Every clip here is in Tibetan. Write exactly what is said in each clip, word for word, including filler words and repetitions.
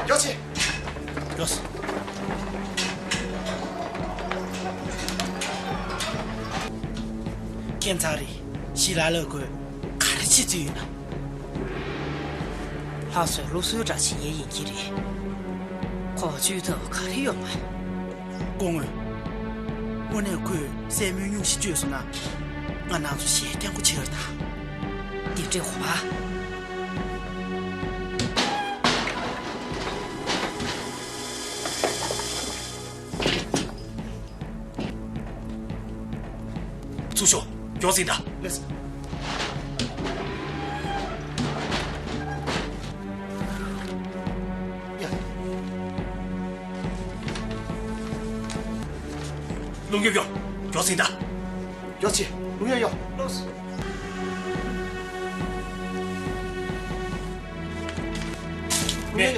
ཡོ་ཆེ། ཡོ་སི། ཁྱད་མཚར་རེད། ཞི་ལ་ལ་ཁོས་ག་རེ་བྱེད་རྩིས་ཡོད་ན། ལྷ་གསོལ་ཀླུ་གསོལ་འདྲ་བྱེད་ཡས་ཡིན་གྱི་རེད། ཁོ་བཅོས་ཐབས་ག་རེ་ཡོད་མ། སྐུ་ངོ། དངོས་གནས་ཁོས་སྲས་མོའི་སྙུང་གཞི་བཅོས་སོང་ན། ང་རང་ཚོ་ཞེ་སྐྱང་པོ་ཆགས་རེད་ད། འདི་འདྲས་གོ་བ། ཚུར་ཤོག་མགྱོགས་ཟིན་ད། ལགས་སོ། ཡ། རླུང་གཡབ་ཡོང་། མགྱོགས་ཟིན་ད། མགྱོགས་ཆེ། རླུང་གཡབ་ཡོང་། ལགས་སོ། མེད།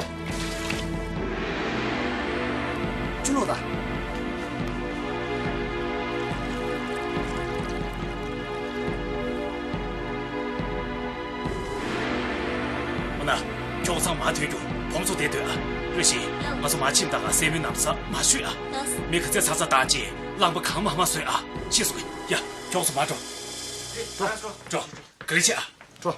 ཆུ་ལོག་ད། འོ་ན། ཁྱོད་ཚང་མ་ཐོན་རྒྱུ་ཕོམ་ཚོ་དེ་སྡོད་ཨ། རེ་ཞིག་ང་ཚོ་མ་ཕྱིན་ད་ག་སྲས་མོའི་ན་བཟའ་མ་ཞུས་ཨ། མི་ག་ཚད་ཚ་ཚ་བཏང་རྗེས་རླངས་པ་གང་མང་མང་བཟོས་ཨ། ཤེས་སོང་ཡ། ཁྱོད་ཚོ་མ་འགྲོ། འགྲོ། འགྲོ། ག་རེ་བྱེད་ཨ། འགྲོ།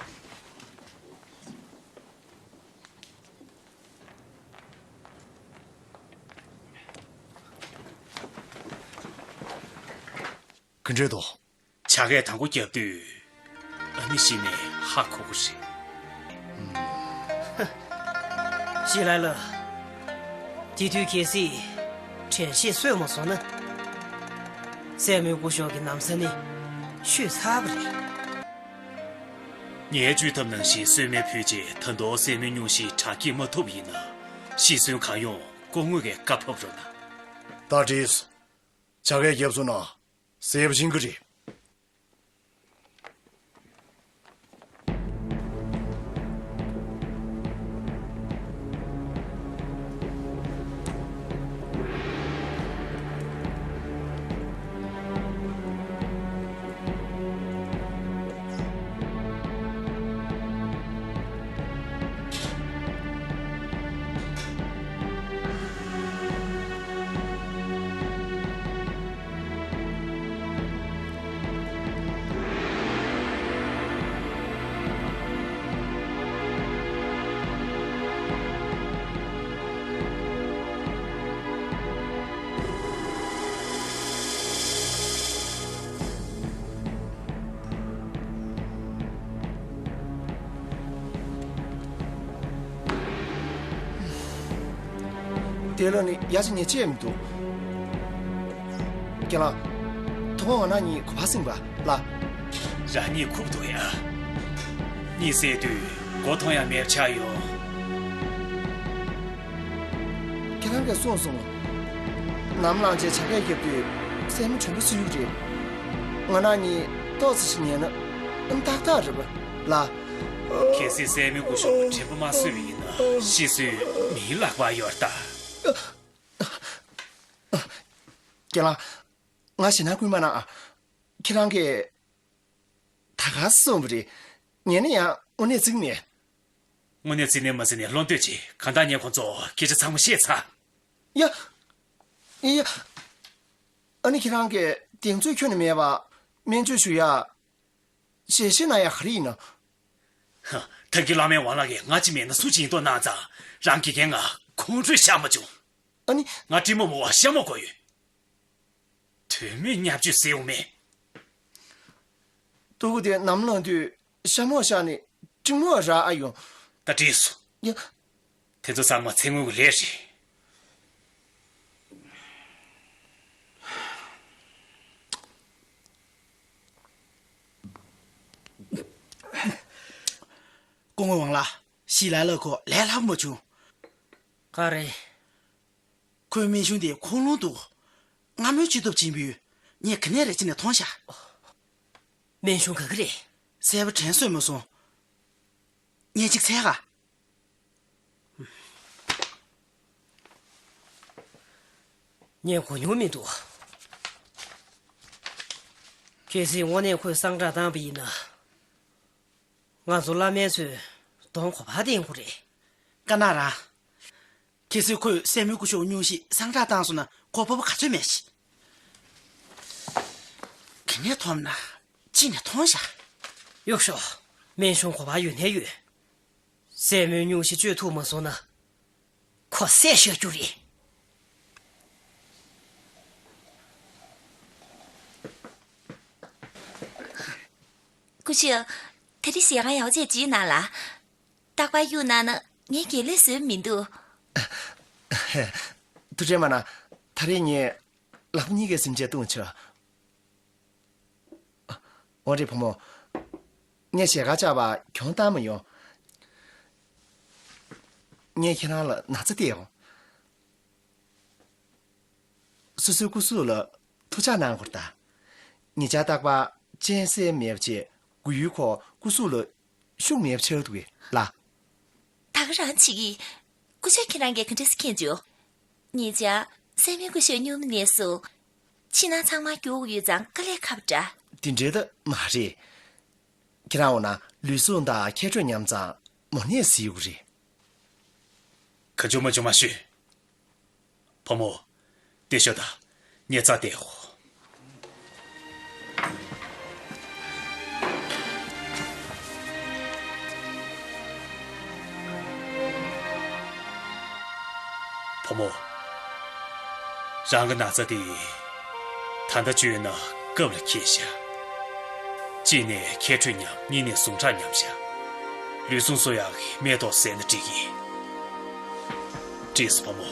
ག་འདྲས་འདུག་བྱ་དགའ་དང་པོ་བརྒྱབ་དུས། ཨ་ནི་གཞི་ནས་ཧ་གོ་གི་རེད། ཞི་ལ་ལ། དེ་དུས་གལ་སྲིད་དྲན་ཤེས་གསོས་མ་སོང་ན། སྲས་མོའི་སྐུ་ཞབས་ཀྱི་ན་བཟའ་ནི་ཆུད་ཚར་བ་རེད། ངའི་བཅོས་ཐབས་ནང་བཞིན་གསོལ་སྨན་ཕུལ་རྗེས་ད་དུང་སྲས་མོའི་སྙུང་གཞི་དྲག་སྐྱེད་མ་ཐུབ་པ་ཡིན་ན། ཤི་གསོན་གང་ཡོང་སྐུ་ངོ་གིས་བཀའ་ཕབ་རོགས་གནང་། ད་འགྲིགས་སོང་། བྱ་དགའ་བརྒྱབ་སོང་ན་གསལ་པོ་ཤེས་ཀྱི་རེད། དེ་ལ་ནི་ཡ་ཅི་ཉེས་ཆད་མི་འདུག་རྒན་ལགས། ཐུག་པ་ང་རང་གཉིས་ག་པར་ཟིན་པ་ལ། རང་ཉིད་ཁུག་འདུག་ཡ། གཉིད་སད་དུས་མགོ་མཐོང་ཡ་མེད་ཆགས་ཡོང་། ཁྱེད་རང་གིས་གསུངས་སོང་། ནམ་ལངས་རྗེས་བྱ་དགའ་བརྒྱབ་དུས་སྲས་མོ་དྲན་པ་གསོ་ཡུག་རེད། ང་རང་གཉིས་ཏོག་ཙམ་ཞིག་ཉལ་ན་ཏག་ཏག་རེད་པ་ལ། གལ་སྲིད་སྲས་མོའི་སྐུ་ཞབས་དྲན་པ་མ་གསོས་པ་ཡིན་ན་ཤི་གསོན་མིའི་ལག་པར་ཡོད་ད། རྒན་ལགས། ང་ཞེད་སྣང་སྐུལ་མ་གནང་ཨ། ཁྱེད་རང་གིས་ད་ག་སེ་གསུངས་པ་རེད། ཉན་ན་ཡང་དངོས་གནས་བརྩི་གི་མེད། དངོས་གནས་བརྩི་ནས་མ་བརྩི་ནས་བློ་འདོད་ཅིག་གང་ལྟར་ངས་ཁོང་ཚོ་སྐད་ཆ་ཚང་མ་བཤད་ཚར། ཡ། ཡ། ཨ་ནི་ཁྱེད་རང་གིས་གདེང་ཚོད་ཁྱོན་ནས་མེད་པ་སྨན་བཅོས་ཞུ་ཡ། ཞལ་བཞེས་གནང་ཡ་ག་རེ་ཡིན་ནམ། ཧ། ཐབས་མཁས་བླ་མའི་དབང་ལགས་ཀྱིས་ང་ཅི་མེད་ན་སུ་ཅི་ཡིན་མདོག་གནང་ཙང་རང་དགེ་རྒན་ང་ཁོང་ཁྲོས་བཞག་མ་བྱུང་། ཨ་ནི། ང་སྤྲིན་མོ་མོ་བ་ཤ་མོ་དགོས་ཡོད། དོན་མེད་བརྙས་བཅོས་ཟེར་ཡོང་མེད། སྟུ་གུ་དེ་ནམ་ལངས་དུས་ཤ་མོ་བཞག་ནས་སྤྲིན་མོ་རག་ཨ་ཡོང་། ད་འགྲིགས་སོང་། ཡ། དེ་ཚོ་ཚང་མ་ཚེ་སྔོན་གྱི་ལས་རེད། སྐུ་ངོ་ཝང་ལགས། ཞི་ལ་ལ་ཁོ་ལས་སླ་པོ་མ་བྱུང་། ག་རེ། ཁོའི་སྨན་གཞུང་དེ་ཁུངས་ལུང་འདུག་སྔ་མོའི་སྤྱི་སྟོབས་ཆེན་པོས་ངས་ག་ནས་རེ་ཅི་ནས་མཐོང་ཤག་སྨན་གཞུང་ག་གི་རེད། སྲས་པོ་དྲན་གསོས་མ་སོང་། ངས་ཅིག་འཚོལ་ག་ངས་གོ་མྱོང་མི་འདུག་གལ་སྲིད་དངོས་གནས་ཁོས་གསང་བསྒྲགས་བཏང་བ་ཡིན་ན། ང་ཚོ་བླ་སྨན་ཚོས་གདོང་ག་པར་བསྟན་དགོས་རེད། དཀར་ནག་རང་། གལ་སྲིད་ཁོས་སྲས་མོའི་སྐུ་ཞབས་སྙུང་གཞི་སངས་དྲག་བཏང་སོང་ན་གོ་སྤོབས་པ་ག་ཚོད་མེད་ཤི། ག་ནས་ཐོབ་ན། ཅི་ནས་ཐོང་ཤག་གཡུག་ཤོག་སྨན་གཞུང་གོ་བ་ཡོད་ནས་ཡོད། སྲས་མོའི་སྙུང་གཞི་བཅོས་ཐུབ་མ་སོང་ན། ཁོ་བསད་ཤོག་རྒྱུ་རེད། སྐུ་ཞབས། ད་རེས་ཞལ་ཁང་ཡག་པོ་བྱས་བརྗེས་གནང་ལ། རྟག་པར་གཡུག་གནང་ན་ངས་དགེ་ལེགས་བཟོས་མི་འདུག་ཐུགས་རྗེ་མ་གནང་། ད་རེས་ངས་ལག་པ་གཉིས་ཀའི་སེམས་ཅན་བཏུང་ཆོག་འོ་རེད་བུ་མོ། ངས་ཞལ་ཁ་བཅག་པ་གྱོང་བཏང་མི་ཡོང་། ངས་ཁྱེད་རང་ལ་ན་ཚ་སྟེར་ཡོང་། སོ་སོའི་སྐུ་གཟུགས་ལ་ཐུགས་ཅག་གནང་དགོས་རེད་ད། ཉེ་ཆར་རྟག་པར་གཅན་གཟན་མེད་པ་བྱས་མགོ་ཡུ་ཁོག་སྐུ་གཟུགས་ལ་ཤུགས་མེད་པ་ཆགས་འདུག་གས་ལ། ད་ག་རང་བྱེད་ཀྱི། སྐུ་ཞབས་ཁྱེད་རང་གིས་ག་འདྲས་སེ་མཁྱེན་བྱུང་། ཉེ་ཆར་སྲས་མོའི་སྐུ་ཞབས་སྙུང་མི་ནས་བཟུང་། ཕྱི་ནང་ཚང་མ་སྐྱུག་ཡོད་ཙང་དཀའ་ལས་ཁག་པོ་འདྲ། དེ་འདྲས་ད་མ་རེད། ཁྱེད་རང་འོ་ན་ལུས་ཟུངས་དང་ཁྱད་ཆོས་ཉམས་ཙང་མོ་ནད་གཟིར་ཡོད་རེད། ག་འཇུ་མ་འཇུ་མ་ཞུས། བུ་མོ། དེ་ཤོད་ད། ངས་རྩ་བལྟས་ཡོང་། བུ་མོ། རང་གི་ན་ཚ་དེ། ད་ལྟ་བཅོས་ན་སྐབས་ལ་འཁེལ་ཤག་གཅིག་ནས་ཁྱད་ཆོས་ཉམས། གཉིས་ནས་ཟུངས་ཁྲག་ཉམས་ཤག་ལུས་ཟུངས་གསོ་ཡག་གི་སྨན་ཏོག་ཟས་ན་འགྲིག་གི། འགྲིག་སོང་བུ་མོ།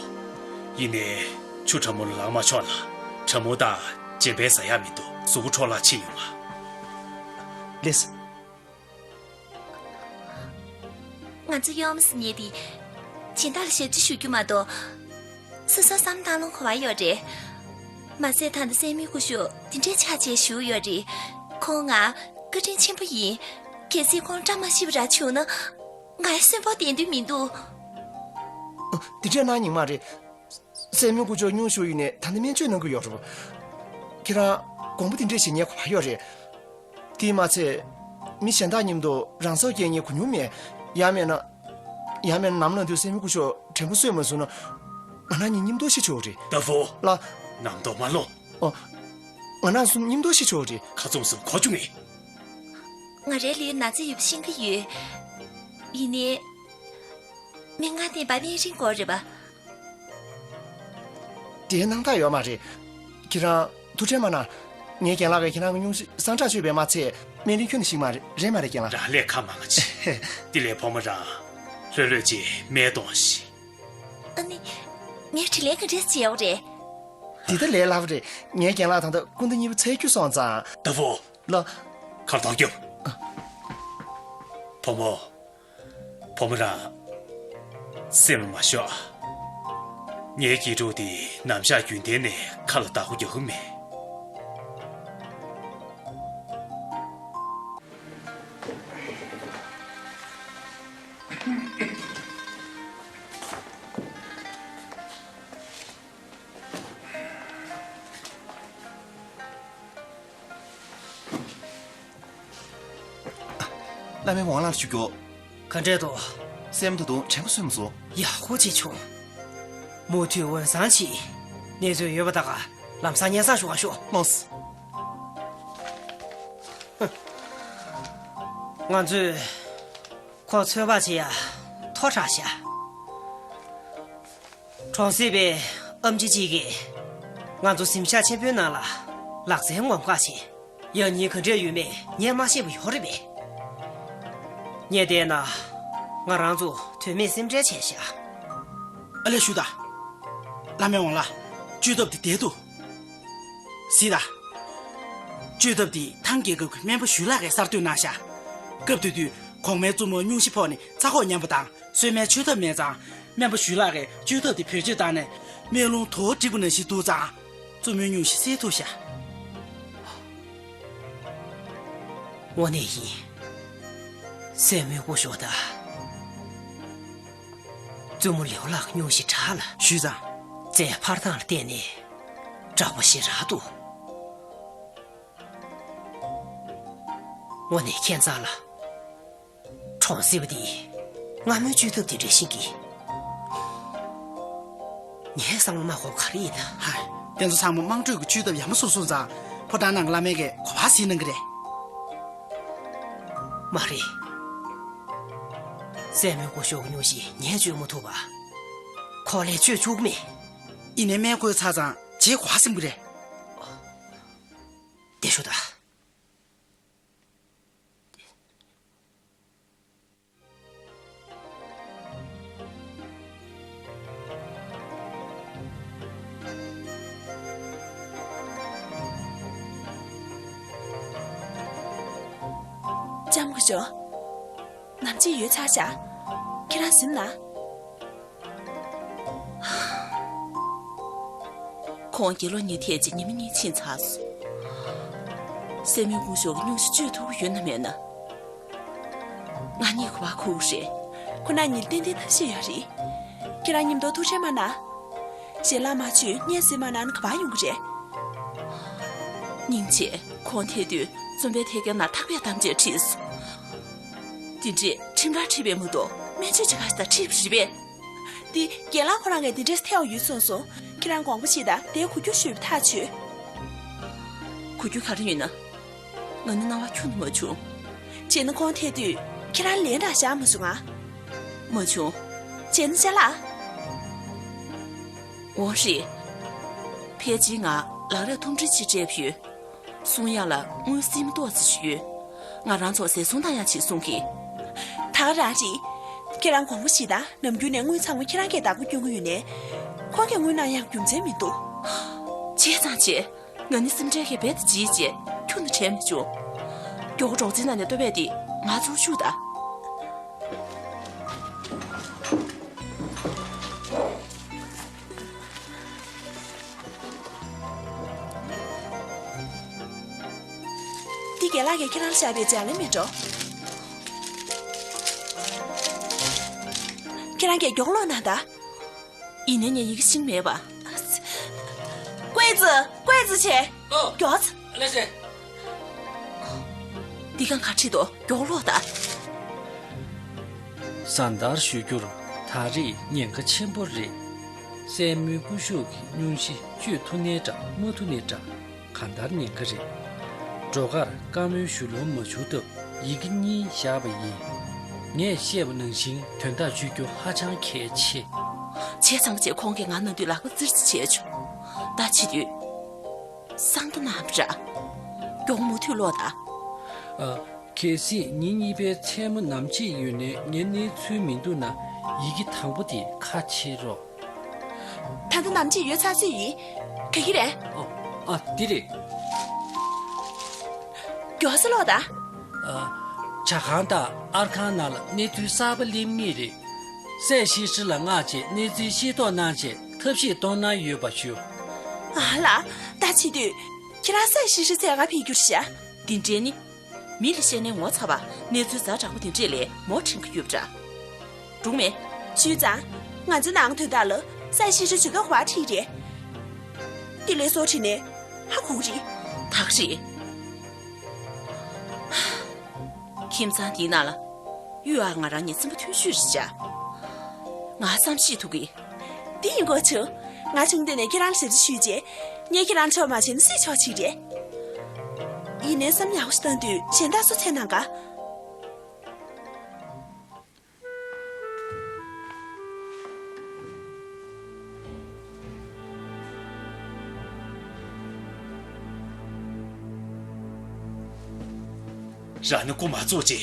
ཡིན་ནའི་ཆུ་གྲང་མོ་ལ་ལངས་མ་ཆོག་ལ། གྲང་མོ་དང་ལྗན་པའི་ཟ་ཡག་མི་འདུག་གཟུགས་པོ་འཕྲོ་བརླག་ཕྱིན་ཡོང་ང་། ལགས་སོ། ང་ཚོ་གཡོག་མོ་ཟེར་མཁན་དེ། སྦྱིན་བདག་ལ་ཞབས་ཕྱི་ཞུ་རྒྱུ་མ་གཏོགས། སོ་སོའི་བསམ་བློ་གཏོང་ལོང་ག་པར་ཡོད་རེད། མ་ཟད་ད་ལྟ་སྲས་མོའི་སྐུ་ཞབས་དེ་འདྲའི་ཕྱག་ཕྱིད་ཞུ་ཡོད་རེད། ཁོང་ང་བཀའ་དྲིན་ཆེན་པོ་ཡིན། གལ་སྲིད་ཁོང་བཀྲ་མ་ཤིས་པ་འདྲ་བྱུང་ན། ང་ཡི་གསོན་པོ་བསྡད་འདོད་མི་འདུག་དེ་འདྲ་གནང་སྙིང་མ་རེད། སྲས་མོའི་སྐུ་ཞབས་སྙུང་གཞི་ཡོད་ནས་ད་ལྟ་སྨན་བཅོས་གནང་གི་ཡོད་རེད། ཁྱེད་རང་དགོངས་པ་དེ་འདྲས་བཞེས་མཁན་ག་པར་ཡོད་རེད། དེས་མ་ཚད། མི་གཞན་དག་མཉམ་དུ་རང་སྲོག་སྐྱེལ་མཁན་གོ་མྱོང་མེད། ཡང་མིན་ན། ཡང་མིན་ན་ནམ་ལངས་དུས་སྲས་མོའི་སྐུ་ཞབས་དྲན་པ་གསོས་མ་སོང་ན། ང་རང་གཉིས་མཉམ་དུ་ཤི་ཆོག་རེད། ཏ་ཕོ། ལ། ནམ་མདོ་མ་ལོངས། ཨོ། ང་རང་གསུམ་མཉམ་དུ་ཤི་ཆོག་རེད། ཁ་བཙུམ་བཙུམ་གོ་བཅུག་ངེས། ང་རའི་ལུས་ན་ཚ་ཡོད་པ་ཤེས་ཀྱི་ཡོད། ཡིན་ནའི། སྨན་ཁང་དེ་བ་སྨན་རིན་དགོས་རེད་པ། དེའི་སྣང་དག་ཡོད་མ་རེད། ཁྱེད་རང་ཐུགས་ཁྲལ་མ་གནང་། ངའི་རྒན་ལགས་ཀྱིས་ཁྱེད་རང་གི་སྙུང་གཞི་སངས་དྲག་བཅོས་པས་མ་ཚད་སྨན་རིན་ཁྱོན་ནས་ཞིག་མ་རེད། རེད་མ་རེད་རྒན་ལགས། རང་ལས་ཁ་མང་ཆེ། དེ་ལས་བུ་མོ་རང་། ལྷོད་ལྷོད་ཅིག་སྨན་གཏོང་ཞིག་ཨ་ནི། ངས་དྲིན་ལན་ག་འདྲས་བྱེད་ཡོད་རེད། འདི་ལྟ་ལས་སླ་པོ་རེད། ངའི་རྒན་ལགས་ད་ལྟ་སྐུ་ཟླ་གཉིས་པ་ཚེས་བཅུ་སོང་ཙང་། ཏ་ཕོ། ལ། ཁ་ལ་ཐོག་རྒྱོབ། བུ་མོ། བུ་མོ་རང་། སེམས་ལ་མ་ཞོག་ངའི་དགེ་ཕྲུག་དེ་ནམ་ཞག་རྒྱུན་གཏན་ནས་ཁ་ལ་བདག་པོ་རྒྱག་གི་མེད། བླ་མའི་ཝང་ལགས་ཞུ་རྒྱུ། ག་འདྲས་འདུག་སྲས་མོ་ད་དུང་དྲན་པ་གསོས་མ་སོང་། ཡག་པོ་ཅིག་བྱུང་། མུ་མཐུད་འོས་འཚམ་ཅིག་གནས་ཚུལ་ཡོད་པ་ད་ག་ལམ་སང་སྙན་སེང་ཞུ་ག་ཤོག་ལགས་སོ། ང་ཚོས་ཁོ་ཚོད་དཔག་བྱེད་ཡ་མཐོ་དྲགས་ཤག་གྲོང་གསེབ་པའི་ཨེམ་ཆི་གཅིག་གིས་ང་ཚོ་གཟིམ་ཤག་ཆེན་པོའི་ནང་ལ་ལག་རྩལ་ངོམ་ག་བྱས། ཡང་སྙིང་ག་འདྲས་ཡོད་མེད་ངས་མ་ཤེས་པ་ཡོད་རེད་པས། ངས་བལྟས་ན་ང་རང་ཚོ་དོན་མེད་སེམས་ཁྲལ་བྱས་ཤག་ཨ་ལས་ཞུ་ད། བླ་མའི་ཝང་ལགས། བཅོས་ཐབས་དེ་བསྡད་འདུག་གཟིགས་དང་། བཅོས་ཐབས་འདི་ཐང་རྒྱལ་ཁབ་ཀྱི་སྨན་པ་ཞུས་ལགས་ཀྱིས་གསར་གཏོད་གནང་ཤག་སྐབས་དེ་དུས་གོང་མའི་བཙུན་མོ་སྙུང་གཞི་ཕོག་ནས་ཚ་ཁོག་ཉམས་པ་དང་གསོལ་སྨན་བཅོས་ཐབས་མེད་ཙང་། སྨན་པ་ཞུས་ལགས་ཀྱིས་བཅོས་ཐབས་དེ་བེད་སྤྱོད་བཏང་ནས་སྨན་རླུང་དོ་བསྒྲིགས་པ་ནང་བཞིན་འདུག་ཙང་། བཙུན་མོའི་སྙུང་གཞི་སེལ་ཐུབ་ཤག་དངོས་གནས་ཡིན། སྲས་མོའི་སྐུ་ཞབས་དང་། བཙུན་མོ་ལེའུ་ལགས་སྙུང་གཞི་དྲག་ལ། ཞུས་ཙང་། རྩའི་འཕར་སྟངས་ལ་བལྟས་ནས་དྲག་པོ་ཞེ་དྲག་འདུག་དངོས་གནས་ཁྱད་མཚར་ལ། གྲོང་གསེབ་པ་འདིས་སྔ་མོའི་བཅོས་ཐབས་དེ་འདྲ་ཤེས་ཀྱི། ངའི་བསམ་བློ་མ་འཁོར་བ་ག་རེ་ཡིན་ད། ཧ། དེ་ཚོ་ཚང་མ་དམངས་ཁྲོད་ཀྱི་བཅོས་ཐབས་ཡག་མོ་བཟོ་སོང་ཙང་ཕོ་བྲང་ནང་གི་བླ་མས་ཀྱི་གོ་བ་ཟིན་གནང་གི་རེད། མ་རེད། སྲས་མོའི་སྐུ་ཞབས་ཀྱི་སྙུང་གཞི་ངས་བཅོས་མ་ཐུབ་པ། ཁོ་ལས་བཅོས་བཅུག་མེད། ཡིན་ནའི་སྨན་བསྐོལ་ཚར་ཙང་རྗེས་གོ་བ་ཟིན་གི་རེད། དེ་ཞུ་ད། ལྕམ་སྐུ་ཞབས། ནམ་ཕྱེད་ཡོལ་ཚར་བཞག་ཁྱེད་རང་གཟིམ་ན། ཁོང་གི་ལོ་གཉིས་ཐལ་རྗེས་ཉི་མ་གཉིས་ཕྱིན་ཚར་སོང་། སྲས་མོའི་སྐུ་ཞབས་ཀྱི་སྙུང་གཞི་བཅོས་ཐུབ་ཀྱི་ཡོད་ན་མེད་ན། ང་གཉིས་ག་པར་འཁུར་རེད། ཁོ་ན་ཉིད་ཏན་ཏན་ཐབས་ཤེས་ཡོད་རེད། ཁྱེད་རང་མཉམ་དུ་ཐུགས་ཁྲལ་མ་གནང་། ཞལ་ལག་མ་མཆོད་སྙན་སེང་མ་གནང་ན་ག་པར་ཡོང་གི་རེད། སྙིང་རྗེ། ཁོང་ཐལ་དུས་བཙོན་པའི་ཐད་ཀའི་ནང་ཐག་པས་དམ་བཅས་ཁྲིད་སོང་། དེ་འདྲས་ཁྲིམས་ལ་ཁྲིད་པས་མ་གཏོགས་སྨན་བཅོས་བྱེད་ག་ཞིག་དང་ཁྲིད་པ་རེད་པས། འདི་རྒན་ལགས་ཁོ་རང་གིས་འདི་འདྲས་ཐལ་བ་ཡོད་གསུངས་སོང་། ཁྱེད་རང་དགོངས་པ་བཞེས་དང་དེའི་གོ་རྒྱུ་ཞུས་པ་ཐག་ཆོད། གོ་རྒྱུ་ག་རེ་ཡོད་ན། ང་ནི་སྣང་བ་ཁྱོན་ནས་མ་བྱུང་། བྱས་ན་ཁོང་ཐལ་དུས་ཁྱེད་རང་ལན་འདྲ་བཞག་མ་བྱུང་ང་། མ་བྱུང་། བྱས་ན་ཅ་ལག་འོ་རེད། ཕལ་ཆེར་ང་ལག་རས་ཐུམ་སྒྲིལ་ཅིག་སྤྲད་པ་ཡོད། གསུང་ཡག་ལ་དངུལ་སིལ་མ་ཏོག་ཙམ་ཞིག་ཡོད། ང་རང་ཚོ་ཟས་སྲུང་བཏང་ཡག་ཅིག་གསུང་གི། ད་ག་རང་རེད། ཁྱེད་རང་དགོངས་པ་བཞེས་དང་། ནམ་རྒྱུན་ནས་དངུལ་ཚང་མ་ཁྱེད་རང་གིས་བདག་པོ་སྐྱོན་གྱི་ཡོད་ནའི། ཁོང་གིས་དངུལ་གནང་ཡག་རྒྱུ་མཚན་མི་འདུག་བྱས་ཙང་བྱས། ང་ནི་སེམས་ཁྲལ་གྱིས་རྦད་དེ་བརྗེད་བྱས་ཁྱོན་ནས་དྲན་མི་བྱུང་། མགྱོགས་པོ་གྲོགས་འཛིན་ནང་ནས་ལྟོ་ཕད་དེ་ང་ཚུར་བཅུག་དང་། འདི་རྒན་ལགས་ཀྱིས་ཁྱེད་རང་ལ་བཞག་པའི་ལྗགས་ལན་མིན་འགྲོ། ཁྱེད་རང་གིས་མགྱོགས་ཀློག་གནང་དང་། ཡིན་ནའི་ངས་ཡི་གེ་ཤེས་མེད་པ། ཀུའེ་ཙི། ཀུའེ་ཙི་ཆེ། ཨོ། མགྱོགས་ཙི། ལགས་སེ། འདི་གང་ག་ཁྲིད་དོ། མགྱོགས་ཀློག་དང་། བཟའ་ཟླར་ཞུ་རྒྱུར་ད་རེས་ཉེན་ཁ་ཆེན་པོ་རེད། སྲས་མོའི་སྐུ་ཞབས་ཀྱི་སྙུང་གཞི་བཅོས་ཐུབ་ནའི་འདྲ་མ་ཐུབ་ནའི་འདྲ། གང་ལྟར་ཉེན་ཁ་རེད། སྒྲོལ་དཀར་བཀའ་མོལ་ཞུ་ལོང་མ་བྱུང་སྟབས་ཡི་གེ་གཉིས་བཞག་པ་ཡིན། ངས་བཤད་པ་ནང་བཞིན་དོན་དག་བརྗོད་རྒྱུ་ཧ་ཅང་གལ་ཆེ། བྱས་ཙང་བྱས་ཁོང་གིས་ང་ན་དུས་ལག་པ་བཙིར་བཙིར་བྱས་བྱུང་། ད་བྱེད་དུས། གསང་ཐོ་གནང་བ་འདྲ། མགྱོགས་མུ་མཐུད་ཀློག་དང་། ཨ། གལ་སྲིད་ཉིན་གཉིས་པའི་མཚན་མོ་ནམ་ཕྱེད་ཡོལ་ནའི་ངའི་གནས་ཚུལ་མི་འདུག་ན་ཡི་གེ་དང་པོ་དེ་ཁ་ཕྱེ་རོགས། ད་ལྟ་ནམ་ཕྱེད་ཡོལ་ཚར་ཚོད་ཡིན། ག་གི་རེད། ཨོ། ཨ། འདི་རེད། མགྱོགས་སེ་ཀློག་དང་། ཨ། ཇ་ཁང་དང་ཨར་ཁང་ནང་ལ་གནས་ཚུལ་གསར་པ་སླེབས་ངེས་རེད། སྲས་ཤི་ཧྲི་ལ་མངགས་བྱས་གནས་ཚུལ་ཤེས་རྟོགས་གནང་བྱས་ཐབས་ཤེས་གཏོང་གནང་ཡོད་པ་ཞུ། ཨ་ལ། ད་བྱེད་དུས། ཁྱེད་རང་སྲས་ཤི་ཧྲི་འཚོལ་ག་ཕེབས་རྒྱུ་རེད་ཤག་འདི་འདྲའི་ནི། མི་ལ་བཤད་ནའི་ངོ་ཚ་བ། གནས་ཚུལ་ཛ་དྲག་པོ་དེ་འདྲས་ལས་མོ་དྲན་གྱི་ཡོད་པ་འདྲ། སྒྲུང་མེད། ཞུས་ཙང་། ང་ཚོའི་ནང་དོན་དག་ལ་སྲས་ཤི་ཧྲི་བྱེད་སྐབས་ག་པར་ཁྲིད་རེད། དེ་ལས་སོ་ཁྲིད་ནས་ཧ་གོ་གི་རེད། ད་ག་རེད། ཁྱིམ་ཚང་འདིའི་ནང་ལ་གཡུ་ཨར་ང་རང་གཉིས་སེམས་པ་མཐུན་ཤོས་རེད་ཤག་ང་བསམ་ཤེས་ཐུབ་གི། འདི་ཡིན་གོ་ཆུ། ང་ཆུང་དུས་ནས་ཁྱེད་རང་ལ་ཞབས་ཕྱི་ཞུས་རྗེས། ངས་ཁྱེད་རང་ཆོག་མ་བྱས་ན་སུས་ཆོག་བྱེད་རེད། ཡིན་ནའི་བསམ་ཡག་པོ་ཞིག་བཏང་དུས་གཞན་དག་སུ་འཚོལ་གནང་ག་རང་ནི་སྐུ་མ་ཚོགས་ཅིག་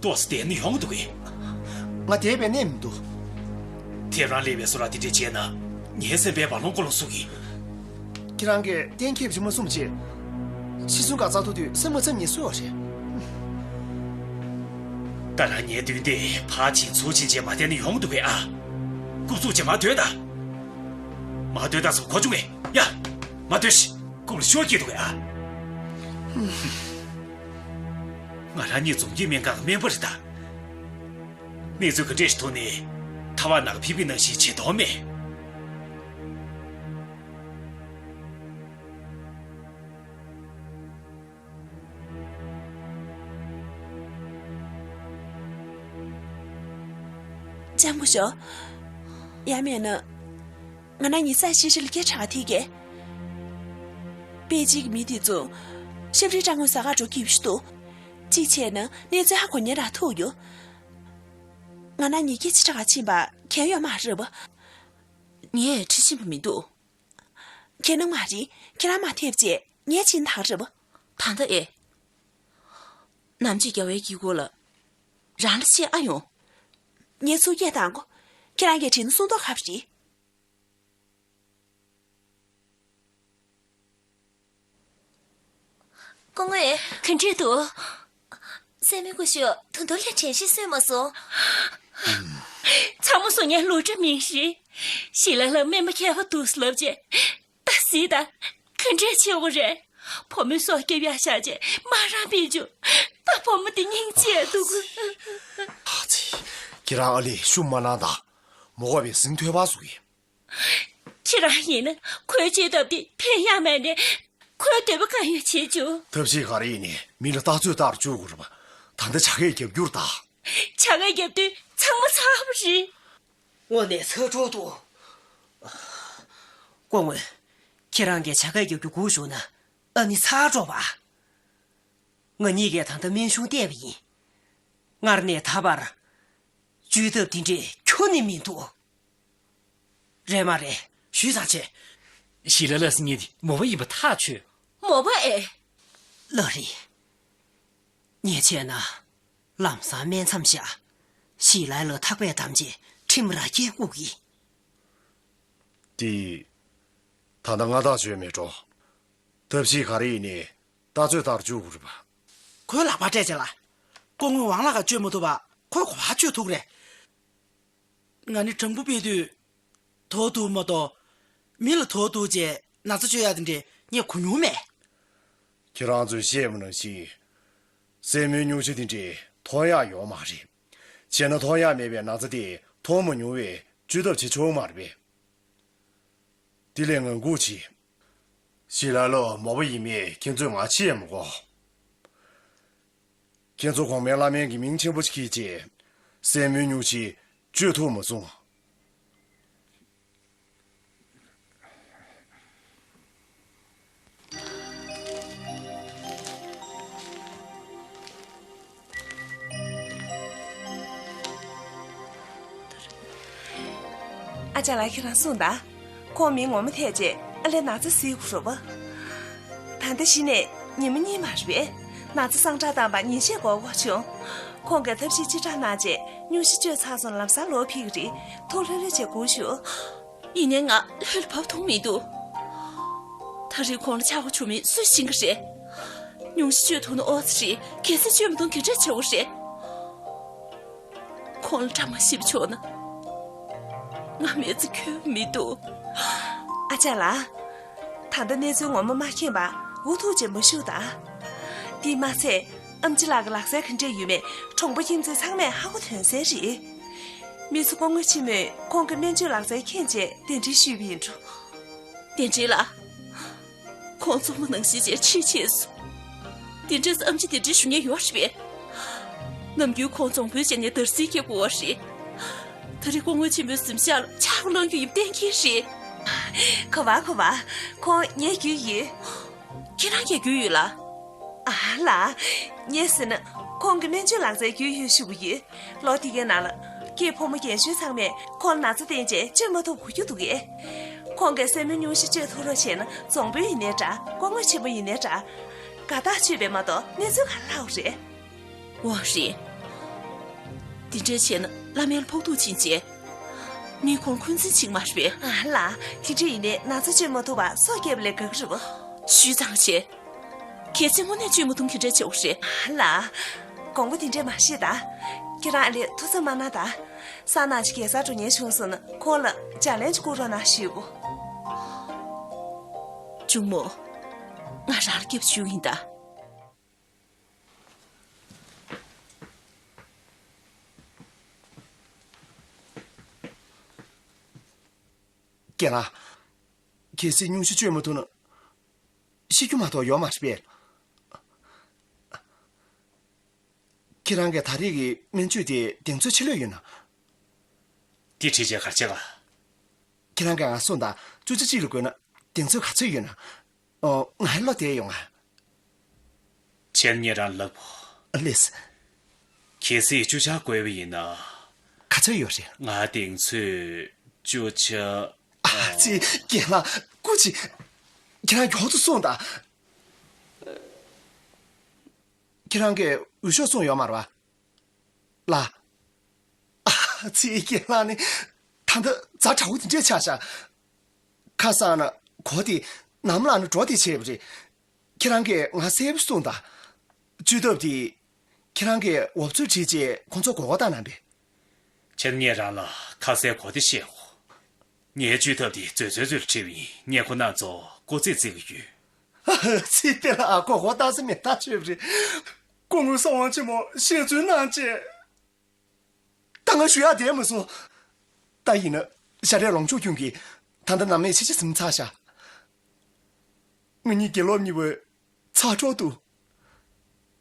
ཏོག་ཙམ་བསྡད་ན་ཡོང་གི་འདུག་གས། ང་བསྡད་པའི་གནས་མི་འདུག་ཐེབས་རང་སླེབས་པའི་བཟོ་འདྲ་དེ་འདྲས་བྱས་ན་ངའི་སེམས་པའི་རྦ་ཀློང་ཀོ་ལོང་ཟུག་གི། ཁྱེད་རང་གིས་གཏན་འཁེལ་བྱེད་མ་གསུངས་བྱས། ཤི་གསོན་གང་ཚང་ཐུག་དུས་སེམས་མ་འཚབ་ཉེས་སུ་བ་རེད། ད་རང་ངའི་མདུན་དེ་ཕར་ཕྱིན་ཚུར་ཕྱིན་བྱས་མ་བསྡད་ན་ཡོང་གི་འདུག་གས་ཨ། རྐུབ་ཚུགས་བྱས་མ་སྡོད་ད། མ་སྡོད་ད་ཟེར་གོ་བྱུང་ངས་ཡ། མ་སྡོད་ཤི། རྐུབ་ལ་ཤོག་སྐྱེས་འདུག་གས་ཨ། ང་རང་གཉིས་འཛོམས་སྐྱིད་སྨན་ཁང་གི་སྨན་པ་རེད་ད། གནས་ཚུལ་ག་འདྲས་ཤིག་ཐོན་ནའི་ཐ་བག་ནག་ཕི་ཕི་ནང་བཞིན་བྱེད་དོན་མེད། ལྕམ་སྐུ་ཞབས། ཡང་མིན་ན། ང་ན་ཉི་ས་ཤི་ཤི་ལ་སྐད་གྲགས་ཐིག་གེ། པེ་ཅིག་མི་དེ་ཚོ་ཤབ་རི་ཀྲང་ངོ་ས་ག་འགྲོ་གི་ཡོད་ཤི་འདུག་ཅིག་བྱས་ན་གནས་ཚུལ་ཧ་གོ་ཉེ་ར་ཐུག་ཡོད། ང་ན་ཉི་སྐད་ཆ་ག་ཕྱིན་པ་གན་ཡོད་མ་རེད་པ། ངས་ཁྲིད་ཕྱིན་པ་མི་འདུག་གན་ནང་མ་རེད། ཁྱེད་རང་མ་ཐེབས་བྱས་ངས་ཕྱིན་དང་རེད་པ། ད་ལྟ་ཨེ། ནམ་ཕྱེད་རྒྱལ་བའི་དཀྱིལ་འཁོར་ལ། རང་ལ་བཤད་ཨ་ཡོང་། ངས་ཚུར་སྐད་བཏང་གོ། ཁྱེད་རང་གིས་དྲིན་གསུང་མདོག་ཁ་པོ་རེད། སྐུ་ངོ། ག་འདྲས་འདུག་སྲས་མོའི་སྐུ་ཞབས་ད་དུང་ལས་དྲན་ཤེས་སོས་མ་སོང་། ཚང་མ་སོང་ངས་ལོ་གྲངས་མིན་ཞིག་ཞི་ལ་ལ་སྨན་པ་མཁས་པ་འདུག་ལབ་རྗེས། ད་གཟིགས་དང་། ག་འདྲས་ཆེ་བོ་རེད། ཕོ་མོའི་སྲོག་སྐྱོབ་ཡག་བཞག་རྗེས་དམག་རང་སྤེལ་བཅུག་ད་ཕོ་མོ་དེ་སྙིང་རྗེ་འདུག་ཨ་ཙི། ཁྱེད་རང་ཨ་ལས་ཤུགས་མ་གནང་དང་། མོ་ག་བའི་ཟིང་ཐོས་པ་སུ་ཡིན། ཁྱེད་རང་ཡིན་ན་ཁོའི་བྱེད་ཐབས་དེ་ཕན་ཡག་མེད་ནས་ཁོའི་འདོད་པ་གང་ཡོད་བྱེད་བཅུག་ཐབས་ཤེས་ག་རེ་ཡིན་ནའི་མི་ལ་ལྟ་ཚོད་ལྟར་བཅུག་དགོས་རེད་པ། ད་ལྟ་བྱ་སྐད་རྒྱབ་རྒྱུར་གདའ། བྱ་སྐད་རྒྱབ་དུས་ཚང་མ་ཚར་བ་རེད། དངོས་གནས་ཚ་དྲགས་འདུག་སྐུ་ངོ། ཁྱེད་རང་གིས་བྱ་སྐད་རྒྱབ་རྒྱུ་སྒུག་བཞུགས་ན་ཨ་ནི་ཚར་འགྲོ་བ། ང་གཉིས་ཀས་ད་ལྟ་སྨན་གཞུང་བལྟས་པ་ཡིན། སྔར་ནས་ད་བར་བཅོས་ཐབས་དེ་འདྲས་ཁྱོན་ནས་མི་འདུག་རེད་མ་རེད། ཞུས་ཙང་བྱས། ཞི་ལ་ལ་ཟེར་མཁན་དེ་མོ་པ་ཡིན་པ་ཐག་ཆོད། མོ་པ་ཨེ། ལགས་རེད། ངས་བྱས་ན། ལམ་སང་སྨན་མཚམས་བཞག་ཞི་ལ་ལ་ཐག་པས་བསྡམས་རྗེས་ཁྲིམས་ར་སྐྱེལ་དགོས་ཀྱི། དེ། ད་ལྟ་མངའ་བདག་བྱོན་མེད་འགྲོ། ཐབས་ཤེས་ག་རེ་ཡིན་ནའི། ལྟ་ཚོད་ལྟར་བཅུག་དགོས་རེད་པ། ཁོའི་ལག་པར་སྤྲད་བྱས་ལ། སྐུ་ངོ་ཝང་ལགས་ཀ་བཅོས་མ་ཐུབ་པ་ཁོས་ག་པར་བཅོས་ཐུབ་རེད། ང་ནི་དྲང་པོ་སྤེལ་དུས། དོ་བདུག་མ་གཏོགས། མི་ལ་དོ་བདུག་བྱས་ན་ཚ་བཅོས་ཡག་དེ་འདྲས་ངས་གོ་མྱོང་མེད། ཁྱེད་རང་ཚོས་བཤད་པ་ནང་བཞིན། སྲན་མའི་སྨྱོ་ཤ་དེ་འདྲས་ཐོན་ཡག་ཡོད་མ་རེད། བྱས་ན་ཐོན་ཡག་མེད་པའི་ན་ཚ་དེ་ཐོན་མ་མྱོང་བས་བཅོས་ཐབས་བྱེད་ཆོག་མ་རེད་པས། དེ་ལས་ངང་སྒུག་བྱེད། ཞི་ལ་ལོ་མོ་པ་ཡིན་མིན་ཁྱེད་ཚོས་ང་ཕྱིར་མི་གོ། ཁྱེད་ཚོ་གོང་མའི་བླ་སྨན་གྱི་མིང་ཆེན་པོ་ཞིག་གིས་བྱས། སྲན་མའི་སྨྱོ་ཤ་བཅོས་ཐུབ་མ་སོང་། ཨ་ཅག་ལགས་ཁྱེད་རང་གསུངས་དང་། ཁོང་མིང་ངོ་མ་ཐད་རྗེས་ཨ་ལས་ན་ཚ་སེལ་དགོས་རེད་པ། ད་ལྟ་གཞི་ནས་ཉི་མ་གཉིས་མ་རེད་པས། ན་ཚ་སངས་དྲག་བཏང་པ་ཉིན་ཤས་འགོར་དགོས་བྱུང་། ཁོང་གིས་ཐབས་ཤེས་ཅི་དྲག་གནང་རྗེས་སྨྱོ་ཤ་བཅོས་ཚར་སོང་ལམ་སང་ལོག་ཕེབས་ཀྱི་རེད། ཐུགས་ལྷོད་ལྷོད་བྱས་སྒུག་ཤོག་ཡིན་ནའི་ང་ལྷོད་ལ་བབས་ཐུབ་མི་འདུག་ད་རེས་ཁོང་ལ་ཆག་སྒོ་བྱུང་མིན་སུས་ཤེས་ཀྱི་རེད། སྨྱོ་ཤ་བཅོས་ཐུབ་ན་ཨོ་ཙི་རེད། གལ་སྲིད་བཅོས་མི་ཐུབ་ག་འདྲ་བྱེད་དགོས་རེད། ཁོང་ལ་བཀྲ་མ་ཤིས་པ་བྱུང་ན། ང་མེད་ཚེ་འཁོན་མི་འདུག་ཨ་ཅག་ལགས། ད་ལྟ་གནས་ཚུལ་ངོ་མ་མ་མཁྱེན་པར་འུ་ཐུག་ཅིག་མ་བཞུགས་དང་། དེས་མ་ཚད་ཨེམ་ཆི་ལགས་ཀྱི་ལག་རྩལ་ག་འདྲས་ཡོད་མེད་གྲོང་པ་ཁྱིམ་མཚེས་ཚང་མས་ཧ་གོ་དོན་གསལ་རེད། མི་ཚོ་སྐུ་ངོ་ཆེན་མོས་ཁོང་གི་སྨན་བཅོས་ལག་རྩལ་མཁྱེན་རྗེས་གདན་འདྲེན་ཞུས་པ་ཡིན་འགྲོ། གདན་འདྲེན་ལགས། ཁོང་བཙོང་མ་ནང་བཞིན་བྱས་ཁྲིད་ཕྱིན་སོང་། དེ་འདྲས་ཨེམ་ཆི་དེ་འདྲའི་ཞུ་མཁན་ཡོད་རེད་པས། ནམ་རྒྱུན་ཁོང་རྫོང་དཔོན་བྱས་ནས་དར་སིལ་སྐྱེ་དགོས་པ་རེད། ད་རེས་སྐུ་ངོ་ཆེན་མོའི་གཟིམ་ཤག་ལ་ཆར་པ་བླངས་རྒྱུ་ཡིན་པ་གཏན་འཁེལ་རེད། གོ་བ་གོ་བ། ཁོང་ངའི་རྒྱུས་ཡོད། ཁྱེད་རང་གི་རྒྱུས་ཡོད་ལ། ཨ་ལ། ངས་ཟེར་ན་ཁོང་གི་སྨན་བཅོས་ལག་རྩལ་རྒྱུས་ཡོད་ཞུ་གི་ཡོད། ལོ་དེ་གའི་ནང་ལ། སྐྱེས་ཕོ་མོ་རྒན་གཞོན་ཚང་མས་ཁོང་ལ་ན་ཚ་བསྟེན་བྱས་བཅོས་མ་ཐུབ་གོ་རྒྱུ་འདུག་གས། ཁོང་གིས་སྲན་མའི་སྨྱོ་ཤ་བཅོས་ཐུབ་རོགས་བྱས་ན་རྫོང་དཔོན་ཡིན་ནའི་འདྲ། སྐུ་ངོ་ཆེན་པོ་ཡིན་ནའི་འདྲ། དགའ་ཐག་ཆོད་པས་མ་གཏོགས་གནས་ཚུལ་ག་རེ་ལྷག་རེད། འོ་རེད། དེ་འདྲ་བྱས་ན་བླ་སྨན་ལ་ཕོག་ཐུག་ཕྱིན་བྱས། མིས་ཁོང་འཁོན་འཛིན་བྱེད་ཀྱི་མ་རེད་པས། ཨ་ལ། དེ་འདྲ་ཡིན་ནའི་ན་ཚ་བཅོས་མ་ཐུབ་པར་སྲོག་སྐྱེལ་བ་ལས་དགའ་གི་རེད་པ། ཞུས་ཙང་བྱས། གལ་སྲིད་དངོས་གནས་བཅོས་མ་ཐུབ་ན་ག་འདྲ་བྱེད་དགོས་རེད། ཨ་ལ། དགོངས་པ་དེ་འདྲས་མ་བཞེས་དང་། ཁྱེད་རང་ཨ་ལས་ཐུགས་འཚབ་མ་གནང་དང་། སང་ནངས་ཅིག་རྒྱལ་སར་འགྲོ་མཁན་བྱུང་སོང་ན་ཁོང་ལ་ལྗགས་ལན་ཅིག་བསྐུར་རོགས་གནང་ཞུ་གོ། གཅུང་མོ། ང་རང་ལ་སྐྱབས་ཞུ་ཡིན་ད། རྒན་ལགས། གལ་སྲིད་སྨྱོ་ཤ་བཅོས་མ་ཐུབ་ན། ཤི་རྒྱུ་མ་གཏོགས་ཡོད་མ་རེད་པས། ཁྱེད་རང་གིས་ད་རེས་ཀྱི་སྨན་བཅོས་དེ་གདེང་ཚོད་ཆེ་ལོས་ཡོད་ན། དེ་བྲིས་བྱས་ག་རེ་བྱེད་ག་ཁྱེད་རང་གིས་ང་གསུངས་དང་། བཅུ་ཆ་གཅིག་ལ་བགོས་ན་གདེང་ཚོད་ག་ཚོད་ཡོད་ན། ཨོ། ང་ལོག་བསྡད་ཡོང་ང་། བྱས་ན་ངས་རང་ལབ་བོ། ལེས། གལ་སྲིད་བཅུ་ཆ་བགོས་པ་ཡིན་ན། ག་ཚོད་ཡོད་རེད། ང་གདེང་ཚོད་བཅུ་ཆ། ཨ་ཙི། རྒན་ལགས་སྐུ་མཁྱེན། ཁྱེད་རང་མགྱོགས་ཙམ་གསུངས་དང་། ཁྱེད་རང་གིས་འོས་ཤོག་བཙོངས་ཡོད་མ་རེད་པ། ལགས། ཨ་ཙི། རྒན་ལགས་ནི་ད་ལྟ་ཛ་དྲག་པོ་དེ་འདྲས་ཆགས་ཤག་ཁ་སང་ན་གོ་དེ། ནམ་ལངས་ན་གྲོ་དེ་བྱས་པ་རེད། ཁྱེད་རང་གིས་ང་གསལ་པོ་གསུངས་དང་། བཅུ་ཐབ་དེ་ཁྱེད་རང་གིས་འོབ་ཚོད་བྲིས་རྗེས་ཁོང་ཚོ་མགོ་སྐོར་བཏང་གནང་པས། བྱས་ན་ངས་རང་ལ་ཁ་གསལ་གོ་དེ་བཤད་གོ། ངའི་བཅུ་ཐབ་དེ་མཛོད་བཙོན་ཚུལ་ཁྲིད་པ་ཡིན། ངས་ཁོ་རྣམ་ཚོ་མགོ་རྩིས་རྩིས་ཀྱི་ཡོད། ཚིག་དེ་ལ་མགོ་སྐོར་བཏང་ས་མེད་ཐག་ཆོད་པ་རེད། སྐུ་ངོ་གསང་བ་ཆེན་མོ་ཞལ་རྩོད་གནང་བྱས། ད་ང་ཞུ་ཡག་བསྡད་མ་སོང་། ད་ཡིན་ན་ཞྭ་རས་ལོངས་སྤྱོད་ཀུན་གྱིས་ད་ལྟ་ནམ་མེད་ཕྱི་ཕྱི་ཟིན་ཚར་ཤག་ང་གཉིས་དགེ་སློབ་གཉིས་པོའི་ཚ་གྲོགས་འདུག་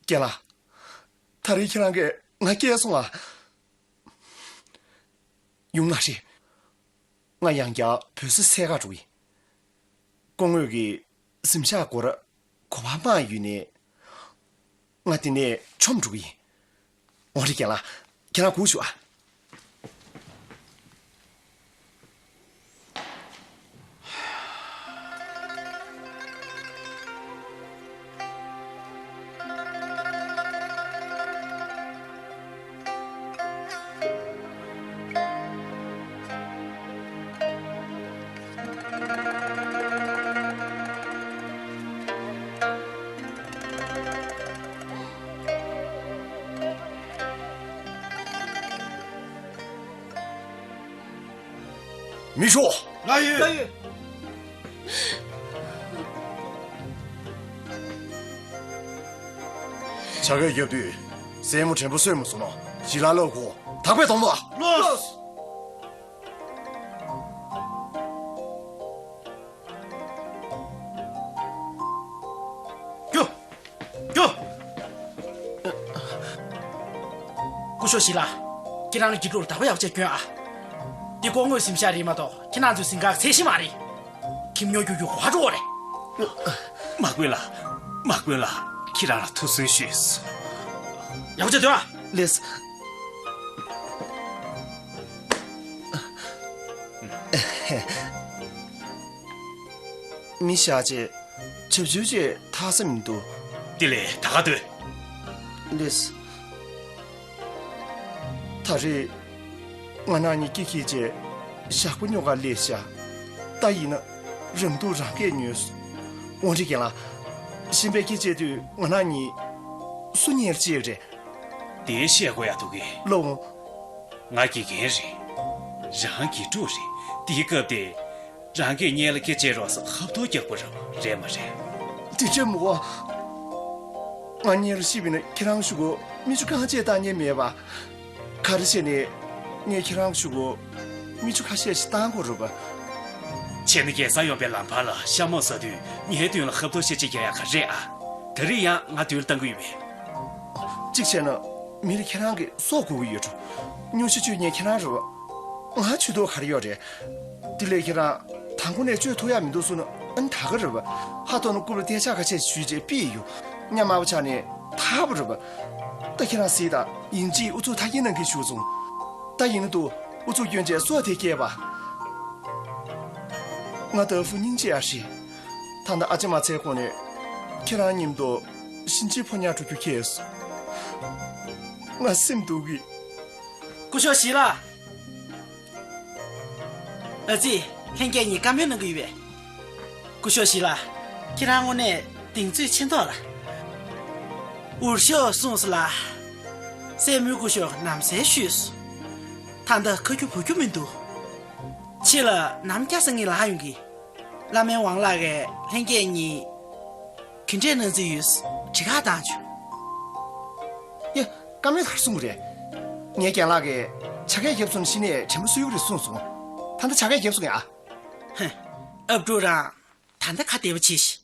རྒན་ལགས། ད་རེས་ཁྱེད་རང་གིས་ང་སྐྱེལ་སོང་ང་། ཡོང་ང་རེད། ང་ཡང་བསྐྱར་བོད་སའི་སར་འགྲོ་གི་ཡིན། སྐུ་ངོ་གི་གཟིམ་ཤག་སྒོ་ར་གོ་བ་མང་ཡོད་ནས། ང་དེ་ནས་མཆོངས་འགྲོ་གི་ཡིན། འོང་རེ་རྒན་ལགས། ཁྱེད་རང་སྒུག་ཤོག་ཨ། མི་ཤོག་ང་ཡོད། ང་ཡོད། བྱ་དགའ་བརྒྱབ་དུས་སྲས་མོ་དྲན་པ་གསོས་མ་སོང་ན་ཞི་ལ་ལོ་གོ་དག་པའི་གདོང་པ། ལོས། རྒྱུ། རྒྱུ། སྐུ་ཞབས་ཞི་ལ། ཁྱེད་རང་ལ་གྱི་ཀྲུར་དག་པ་ཡག་ཆེ་སྐྱོན་ཨ། འདི་སྐུ་ངོའི་གཟིམ་ཤག་རེད་མ་གཏོགས་ཁྱེད་རང་ཚོའི་གཟིམ་ཁང་ཚད་གཞི་མ་རེད། ཁྱིམ་ཉོ་རྒྱུ་རྒྱུ་གོ་བ་འགྲོ་བ་རེད། མ་དགོས་ལ། མ་དགོས་ལ། ཁྱེད་རང་ལ་ཐུགས་སུན་ཞུས། ཡག་པོ་བྱས་སྡོད་ཨ། ལེས། མི་བཞག་རྗེས་བྱབ་ཆུ་བཅས་ཐག་ས་མི་འདུག་དེ་ལས་ད་ག་སྡོད། ལེས། ད་རེས་ང་རང་གཉིས་སྐྱིད་སྐྱིད་བྱས་ཞག་པོ་ཉོ་ག་སླེབས་ཤག་ད་ཡིན་ན་རང་སྡུག་རང་གིས་ཉོས། འོང་རེ་རྒན་ལགས། གཞན་པས་སྐྱིད་བྱེད་དུས་ང་རང་གཉིས་སུ་ཉལ་ཅེས་རེད། དེ་བཤད་དགོས་ཡག་འདུག་གས། ལོ། ང་དགེ་རྒན་རེད། རང་དགེ་ཕྲུག་རེད། དེའི་སྐབས་དེ། རང་གིས་གཉེན་ལ་སྐད་ཆ་རོགས་ཧབ་ཐོབ་རྒྱག་པ་རེད་རེད་མ་རེད། དེ་འདྲ་མོ། ང་གཉེན་ལ་ཤི་བ་ཡིན་ན་ཁྱེད་རང་གཞུག་གུ་མིག་ཆུ་རྐང་གཅིག་བཏང་ཉན་མེད་པ། ག་རེ་བྱས་ནས་ངས་ཁྱེད་རང་གཞུག་གུ་མིག་ཆུ་ཁ་ཤས་ཤིག་བཏང་དགོས་རེད་པ། བྱས་ན་རྒྱལ་ས་ཡོང་པའི་ལམ་བར་ལ་ཤ་མོག་ཟ་དུས་ངའི་མདུན་ལ་ཧབ་ཐོབ་ཤ་གཅིག་རྒྱག་ཡག་ག་རེད་ཨ། ད་རེས་ཡང་ང་མདུན་ལ་བཏང་གི་ཡོད་པས། གཅིག་བྱས་ན་མི་ལ་ཁྱེད་རང་གི་སྲོག་དགོས་ཀྱི་ཡོད་འགྲོ། སྙུང་གཞི་གཅོད་མཁན་ཁྱེད་རང་རེད་པ། ང་བཅོས་ཐབས་ག་རེ་ཡོད་རེད། དེ་ལས་ཁྱེད་རང་དང་པོ་ནས་བཅོས་ཐུབ་ཡག་མི་འདུག་གསུངས་ན་ཨ་ནི་ད་ག་རེད་པ། ཧ་ཐོག་ན་རྐུབ་ལ་རྟས་ཆག་ཁ་ཤས་ཞུས་རྗེས་ཕུད་ཡོང་། ཉམས་དམའ་པོ་ཆགས་ནས་ཐར་པ་རེད་པ། ད་ཁྱེད་རང་གཟིགས་དང་། ཡིན་གཅིག་ཨུ་ཚུགས་མཐའ་སྐྱེལ་གནང་གི་བཞུགས་སོང་། ད་ཡིན་ན་འདུག་ཨུ་ཚུགས་སྐྱོན་བྱས་སྲོག་དེ་སྐྱེལ་བ། ང་ད་ཧྥུ་སྙིང་རྗེ་ཡག་རེད། ད་ལྟ་ཨ་ཅེ་མ་ཚེ་ཁོང་ནས་ཁྱེད་རང་མཉམ་དུ་གཤིན་རྗེའི་ཕོ་ཉ་འགྲོ་རྒྱུ་ཁེལ་སོང་། ང་སེམས་སྡུག་གི། སྐུ་ཞབས་ཞི་ལ། ཨ་ཙི། ལྷན་རྒྱས་གཉིས་བཀའ་མོལ་གནང་གི་ཡོད་པས། སྐུ་ཞབས་ཞི་ལ། ཁྱེད་རང་དངོས་གནས་གདེང་ཚོད་ཆེ་མདོག་ལ། འུར་ཤོག་གསུངས་སོང་ལ། སྲས་མོའི་སྐུ་ཞབས་ནམ་ཟས་ཞུས་སོང་། ད་ལྟ་ཁ་རྒྱུ་བུ་རྒྱུ་མི་འདུག་ཕྱི་ལ་ནམ་རྒྱགས་ངས་ལངས་ཡོང་གི། བླ་སྨན་ཝང་ལགས་ཀྱིས་ལྷན་རྒྱས་གཉིས་ག་འདྲས་གནང་རྩིས་ཡོད་དྲི་བཀའ་བཏང་བྱུང་། ཡ། བཀའ་མོལ་ག་རེ་གསུང་གི་རེད། ངའི་རྒན་ལགས་ཀྱིས་བྱ་དགའ་བརྒྱབ་སོང་ན་གཞི་ནས་དྲན་པ་གསོ་གི་རེད་གསུངས་སོང་། ད་ལྟ་བྱ་དགའ་བརྒྱབ་སོང་ཡ། ཧེ། ཨབ་ཕྲུག་རང་། ད་ལྟ་ཁ་བདེ་པོ་བྱེད་ཤིག་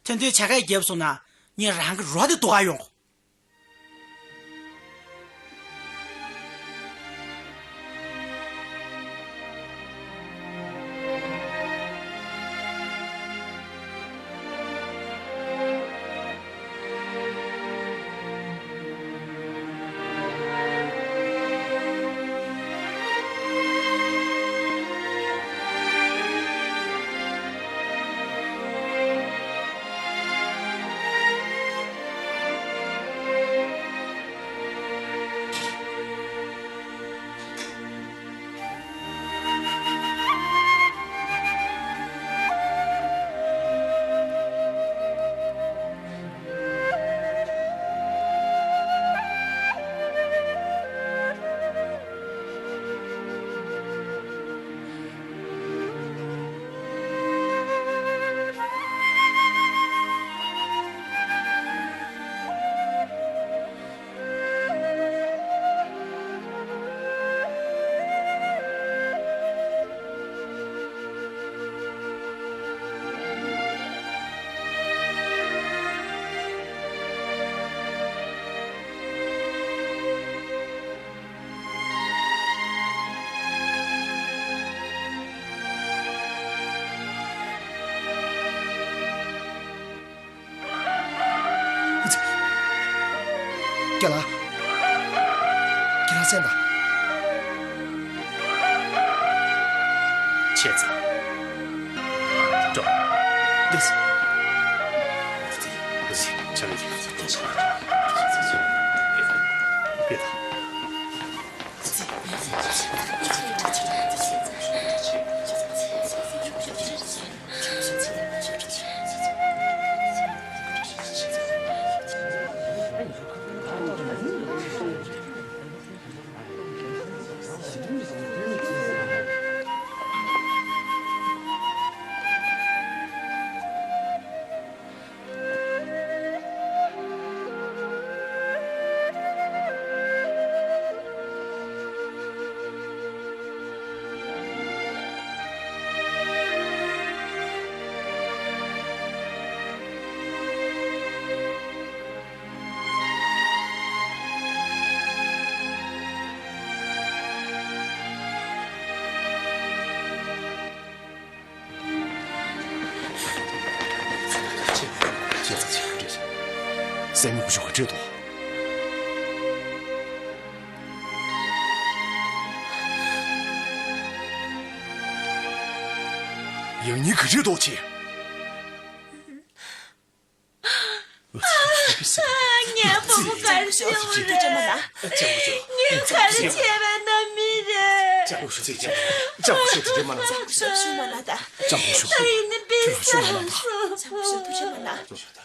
ཐོན་ཐོན་བྱ་དགའ་བརྒྱབ་སོང་ན་ངས་རང་གི་རོ་དེ་ཟློ་ག་ཡོང་། ཁྱེད་རང་། ཁྱེད་རང་གསན་དང་། ཆད་ཙང་། འགྲོ། འདི་སི། འདི་སི། ཆ་མེད་ཀྱི། འདི་སི། འདི་སི། སྲས་མོ་སྐུ་ཞབས་ག་འདྲས་འདུག། ཡང་སྙིང་ག་འདྲས་འདུག་ཅེས། ངའི་བུ་མོ་གར་ཤོར་རེད། ངས་ག་རེ་བྱས་པ་ན་མི་རེད། ལྕམ་སྐུ་ཞབས་དེ་འདྲས་མ་གནང་། ལྕམ་སྐུ་ཞབས་ཨ་ཡིན་ནི་པི་སང་སོ།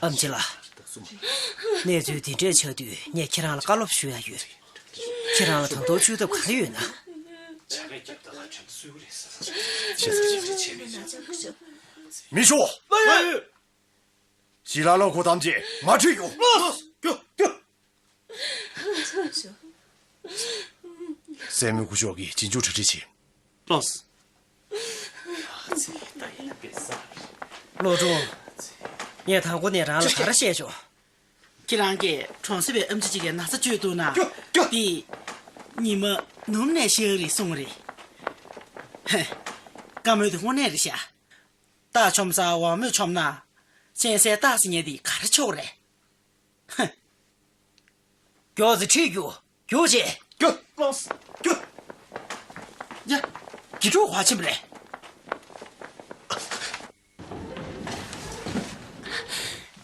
ཨམ་ཆི་ལགས། གནས་ཚུལ་འདི་འདྲས་ཆགས་དུས་ངས་ཁྱེད་རང་ལ་བཀའ་སློབ་ཞུ་ཡ་ཡོད། ཁྱེད་རང་ལ་དང་ཐོག་བཅོས་ཐབས་ག་རེ་ཡོད་ན། མི་ཤོག། ཞི་ལ་ལ་ཁོ་ཐམས་ཅད་མ་ཁྲིད་ཡོང་། ལགས་སོ། རྒྱུགས། རྒྱུགས། སྲས་མོ་སྐུ་ཞབས་ཀྱིས་རྗེས་འཇུག་གྲ་སྒྲིག་བྱེད། ལགས་སོ། བློ་གྲོགས། ངས་དང་པོ་ནས་རང་ལ་ག་རེ་བཤད་ཆོག། ཁྱེད་རང་གིས་གྲོང་གསེབ་པའི་ཨམ་ཆི་གཅིག་གི་ན་ཚ་བཅོས་འདུག་ན། རྒྱུགས། རྒྱུགས། དེ་ཉི་མ་ནུབ་ནས་ཤར་རེད་གསུངས་རེད། ཧེ། བཀའ་མོལ་དེ་དངོས་གནས་རེད་ཤག། རྟ་ཆོམ་སར་ཝ་མོས་ཆོམ་ན། གཅན་གཟན་རྟ་ཟེར་མཁན་དེ་ག་རེ་ཆོག་རེད། ཧེ། མགྱོགས་ཙམ་ཁྲིད་རྒྱུགས། རྒྱུགས་བྱེད། རྒྱུགས། ལགས་སོ། རྒྱུགས། ཡ། དགེ་ཕྲུག་ག་ཕྱིན་པ་རེད།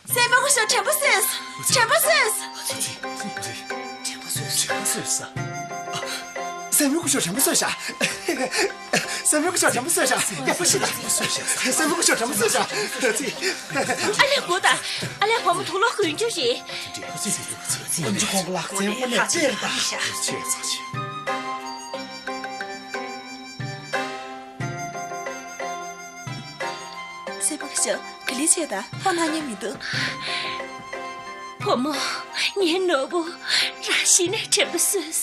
སྲས་མོ་སྐུ་ཞབས་དྲན་པ་གསོས། དྲན་པ་གསོས། དྲན་པ་གསོས། དྲན་པ་གསོས། སྲས་མོ་སྐུ་ཞབས་དྲན་པ་གསོས་ཤག། སྲས་མོ་སྐུ་ཞབས་དྲན་པ་གསོས་ཤག། ཡག་པོ་ཞིག་ལ། སྲས་མོ་སྐུ་ཞབས་དྲན་པ་གསོས་ཤག། ཨ་ལས་སྒོ་དང་། ཨ་ལས་བུ་མོ་དུག་ལོག་གོན་རྒྱུ་རེད། ཨམ་ཆི་ཁོང་གི་ལག་རྩལ་དངོས་གནས་རྩེ་རེད་ད། ཆེ་ཚ་ཆེ། སྲས་མོ་སྐུ་ཞབས་ག་ལེ་བྱས་ད། ཕོ་ལྷང་ངེ་མི་འདུག། བུ་མོ། ངའི་ནོར་བུ། རང་གཞི་ནས་དྲན་པ་གསོས།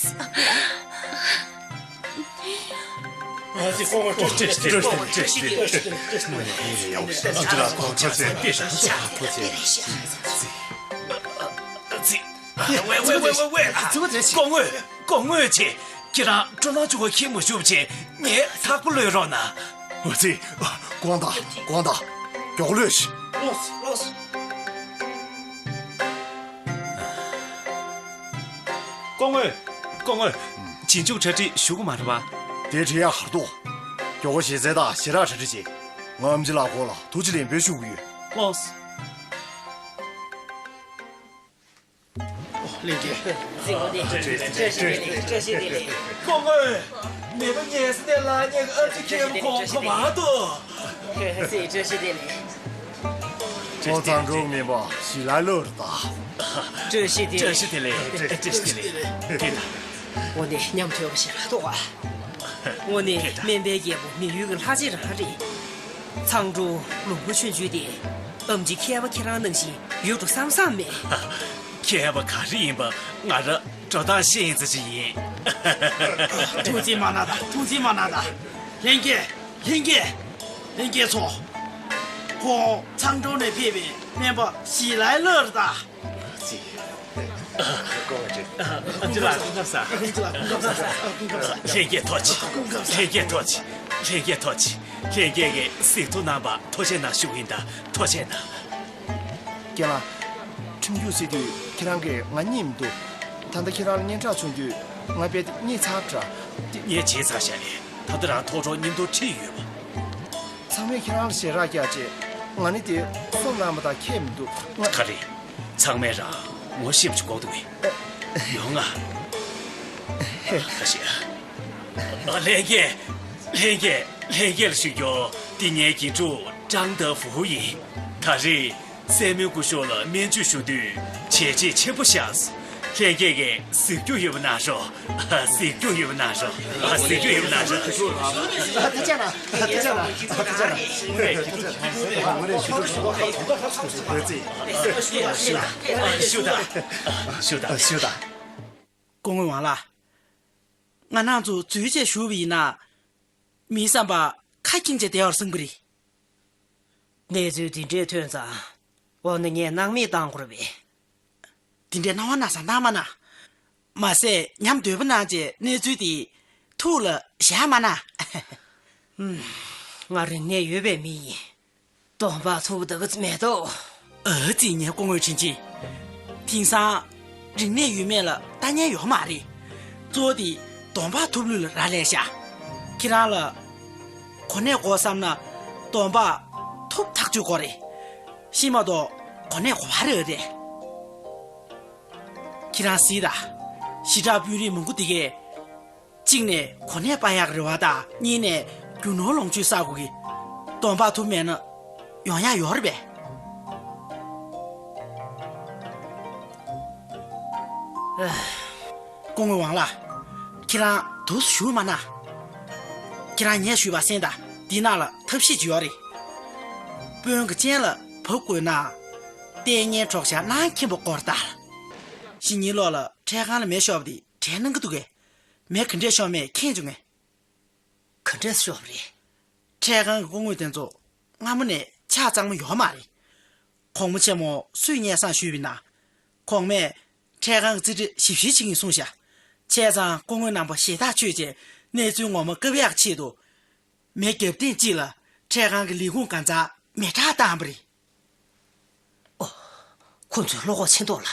སྐུ་ངོ། སྐུ་ངོ་ཆེ། ཁྱེད་རང་སྤྲོ་སྣང་ཆུང་བ་ཁྱེར་མ་བཅུག་བྱས་ངའི་ཐག་པ་གློད་རོགས་གནང་། ཨ་ཙི། དགོངས་དག། དགོངས་དག། མགྱོགས་གློད་ཤིག། ལགས་སོ། ལགས་སོ། སྐུ་ངོ། སྐུ་ངོ། རྗེས་འཇུག་གྲ་སྒྲིག་ཞུ་གི་མ་རེད་པ། དེ་འདྲ་ཡག་པོ་འདུག། མགྱོགས་པོ་ཞལ་རྩེད་དང་ཞལ་རས་གྲ་སྒྲིག་བྱེད། ང་ཨམ་ཆི་ལགས་ཁོང་ལ་ཐུགས་རྗེ་ལེགས་འབུལ་ཞུ་གི་ཡོད། ལགས་སོ། ལྷན་རྒྱས། བཀྲ་ཤིས་བདེ་ལེགས། བཀྲ་ཤིས་བདེ་ལེགས། སྐུ་ངོ། མེས་པོ་ངལ་གསོ་ནས་ལངས་མཁན་གྱི་ཨམ་ཆི་མཁས་པ་ཁོང་ཁོ་མ་གཏོགས། བཀྲ་ཤིས་བདེ་ལེགས། ཁོང་ཚང་འབྲུག་མིན་པ་ཞི་ལ་ལོར་ད། བཀྲ་ཤིས་བདེ་ལེགས། བཀྲ་ཤིས་བདེ་ལེགས། བཀྲ་ཤིས་བདེ་ལེགས། དེ་ད། དངོས་གནས་ཉམས་དོད་པོ་ཞིག་ལ་གཏོགས་པ། དངོས་གནས་སྨན་པའི་རྒྱལ་པོ་མི་ཡུལ་གྱི་ལྷ་རྗེ་རང་རེད། མཚང་འབྲུག་ལུང་པ་ཆུང་ཆུང་དེ། ཨམ་ཆི་མཁས་པ་ཁྱེད་རང་ནང་བཞིན་ཡོད་འགྲོ་བསམ་བསམ་མེད། མཁས་པ་ག་རེ་ཡིན་པ་ང་རང་འགྲོ་སྟངས་ཤེས་ཡིན་ཙམ་ཞིག་ཡིན། ཐུགས་རྗེ་མ་གནང་དང་། ཐུགས་རྗེ་མ་གནང་དང་། ལྷན་རྒྱས། ལྷན་རྒྱས། ལྷན་རྒྱས་ཚོ། ཁོང་མཚང་འབྲུག་ནས་ཕེབས་པའི་སྨན་པ་ཞི་ལའི་ལགས་རེད་ད། ལྷན་རྒྱས་ཐུགས་རྗེ་ཆེ། ལྷན་རྒྱས་ཐུགས་རྗེ་ཆེ། ལྷན་རྒྱས་ཐུགས་རྗེ་ཆེ། ལྷན་རྒྱས་ཀྱིས་གཟིགས་རྟོག་གནང་བར་ཐུགས་རྗེ་གནང་ཞུ་གི་ཡིན་ད། ཐུགས་རྗེ་གནང་། རྒན་ལགས། ཁྲིམས་རྒྱུགས་ཟེར་དུས་ཁྱེད་རང་གིས་ང་རྙེད་མི་འདུག། ད་ལྟ་ཁྱེད་རང་ལ་སྙན་གྲགས་བྱུང་དུས་ང་དཔེ་དེ་རྙེད་ཚར་འདྲ། དེ་ངས་བརྗེད་ཚར་ཤག་ལས། ད་ལྟ་རང་ཐོག་ཁྲོ་མཉམ་དུ་ཁྲིད་ཡོད་པ། ཚང་མས་ཁྱེད་རང་ལ་ཞེ་དྲག་སྐྱག་བྱས། ང་ནི་དེ་སོ་ནང་མ་དང་ཁྱད་མི་འདུག་ང་ག་རེ། ཚང་མས་རང་ངོ་ཤེས་པ་ཅིག་དགོས་འདུག་གས། ཡོང་ང་། ཁ་ཤས། ཨ། ལྷན་རྒྱས། ལྷན་རྒྱས། ལྷན་རྒྱས་ལ་ཞུ་རྒྱུ། འདི་ངའི་དགེ་ཕྲུག་ཀྲང་ཏེ་ཧྥུ་ཡིན། ད་རེས་སྲས་མོའི་སྐུ་ཞབས་ལ་སྨན་བཅོས་ཞུ་དུས་བྱས་རྗེས་ཆེན་པོ་བཞག་སོང་། ལྷན་རྒྱས་ཀྱིས་གཟིགས་རྒྱུ་ཡོད་པ་གནང་རོགས། ཨ། གཟིགས་རྒྱུ་ཡོད་པ་གནང་རོགས། ཨ། གཟིགས་རྒྱུ་ཡོད་པ་གནང་རོགས། ཐུགས་རྗེ་ཆེ་གནང་། ཐུགས་རྗེ་ཆེ་གནང་། ཐུགས་རྗེ་ཆེ་གནང་། ང་རེ་ཞུ་ཞུ་ཞུ་ཞུ་ད། ཞུ་ད། ཞུ་ད། ཞུ་ད། སྐུ་ངོ་ཝང་ལགས། ང་རང་ཚོ་འཛུལ་བྱས་བཞུགས་པ་ཡིན་ན། མིའི་བསམ་པ་ཁ་འཁྱེར་བྱས་བསྡད་པར་བཟང་པོ་རེད། གནས་ཚུལ་འདི་འདྲས་ཐོན་ཙང་། འོ་ན་ངས་སྣང་མེད་བཏང་དགོས་རེད་པས། འདི་འདྲའི་སྣང་བ་ན་ས་སྣང་མ་གནང་། མ་ཟད་ཉམས་དོད་པོ་གནང་བྱས་གནས་ཚུལ་འདི་ཐུགས་ལ་བཞག་མ་གནང་། ཧུམ། ང་རིག་གནས་ཡོད་པའི་མི་ཡིན། གདོང་པ་ཐུབ་ད་གི་མེད་དོ། ཨ་ཙི། ངའི་སྐུ་ངོ་དྲིན་ཆེ། དེང་སང་རིག་གནས་ཡོད་མེད་ལ་ལྟ་ཉན་ཡོད་མ་རེད། གཙོ་བོ་དེ་གདོང་པ་ཐུབ་ལུས་ལ་རག་ལས་ཤག་ཁྱེད་རང་ལ་གོ་གནས་དགོས་བསམ་ན་གདོང་པ་ཐུབ་ཐག་ཆོད་དགོས་རེད། ཤེས་མ་གཏོགས་གོ་གནས་གོ་བ་རེད་རེད། ཁྱེད་རང་གཟིགས་དང་། ཞི་དྲག་དཔོན་རིགས་མང་པོ་དེ་གས། གཅིག་ནས་གོ་གནས་སྤར་ཡག་རེ་བ་དང་། གཉིས་ནས་རྒྱུ་ནོར་ལོངས་སྤྱོད་བསགས་དགོས་ཀྱི། གདོང་པ་ཐུབ་མེད་ན་ཡོང་ཡག་ཡོད་རེད་པས། ཨ། སྐུ་ངོ་ཝང་ལགས། ཁྱེད་རང་འདུག་སེ་བཞུགས་མ་གནང་། ཁྱེད་རང་ངས་ཞུས་པ་གསན་དང་། འདི་ནང་ལ་ཐབས་ཤེས་ཅིག་ཡོད་རེད། དཔོན་གྱི་སྤྱན་ལ་བབས་དགོས་ན། ལྟས་ངན་གྲོགས་ཤ་ནང་མཁན་པོ་སྐོར་ལྟ། གཞེས་ནིང་ལོགས་ལ་འཕྲལ་ཁང་ལ་མེ་ཤོར་བ་དེ་དྲན་གནང་གི་འདུག་གས། མེ་ག་འདྲས་ཤོར་མེད་མཁྱེན་བྱུང་ངས། ག་འདྲས་ཤོར་བ་རེད། འཕྲལ་ཁང་གི་སྐུ་ངོ་དེ་ཚོ་སྔ་མོ་ནས་ཆ་གཙང་མ་ཡོད་མ་རེད། གོང་མ་ཆེན་མོ་སུས་སྙན་སེང་ཞུས་པ་ཡིན་ན། གོང་མས་འཕྲལ་ཁང་གི་རྩིས་ཁྲ་ཞིབ་བཤེར་བྱེད་ཀྱིན་གསུངས་ཤག་བྱས་ཙང་སྐུ་ངོ་རྣམ་པ་ཞེ་ཐག་ཆོད་བྱས་གནས་ཚུལ་ངོ་མ་བཀབ་ཡག་ཆེད་དུ། མེ་བརྒྱབ་ཐེངས་གཅིག་ལ་འཕྲལ་ཁང་གི་ལས་ཁུངས་གང་ཚང་མེ་བཀྲག་བཏང་བ་རེད། ཨོ། ཁོ་ཚོས་བློ་ཁོག་ཆེ་མདོག་ལ།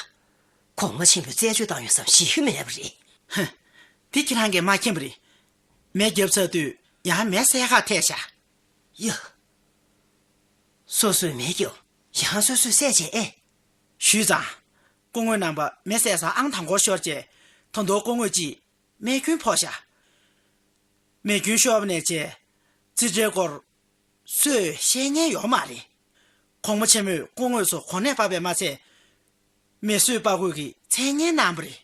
གོང་མ་ཆེན་པོས་རྩད་གཅོད་བཏང་ཡོད་བསམ་ཞིབ་ཞིབ་མེད་པ་རེད། ཧ། དེ་ཁྱེད་རང་གིས་མ་མཁྱེན་པ་རེད། མེ་བརྒྱབ་ཚར་དུས་ཡང་མེ་བསད་ཁག་ཐེག་ཤག་ཡ། སོ་སོས་མེ་བརྒྱབ། ཡང་སོ་སོས་བསད་བྱས་ཨེ། ཞུས་ཙང་། སྐུ་ངོ་རྣམ་པ་མེ་བསད་སར་ཨང་དང་པོར་ཤོར་བྱས། ད་དུང་སྐུ་ངོ་གཅིག་རྨས་སྐྱོན་ཕོག་ཤག་རྨས་སྐྱོན་ཤོར་བ་ནས་བྱས། རྩིས་ཁྲའི་སྐོར་སུས་བཤད་མཁན་ཡོད་མ་རེད། གོང་མ་ཆེན་མོས་སྐུ་ངོ་ཚོ་གོ་གནས་སྤར་བས་མ་ཚད། མེ་གསོད་པ་དགོས་ཀྱི་མཚན་སྙན་གནང་བ་རེད།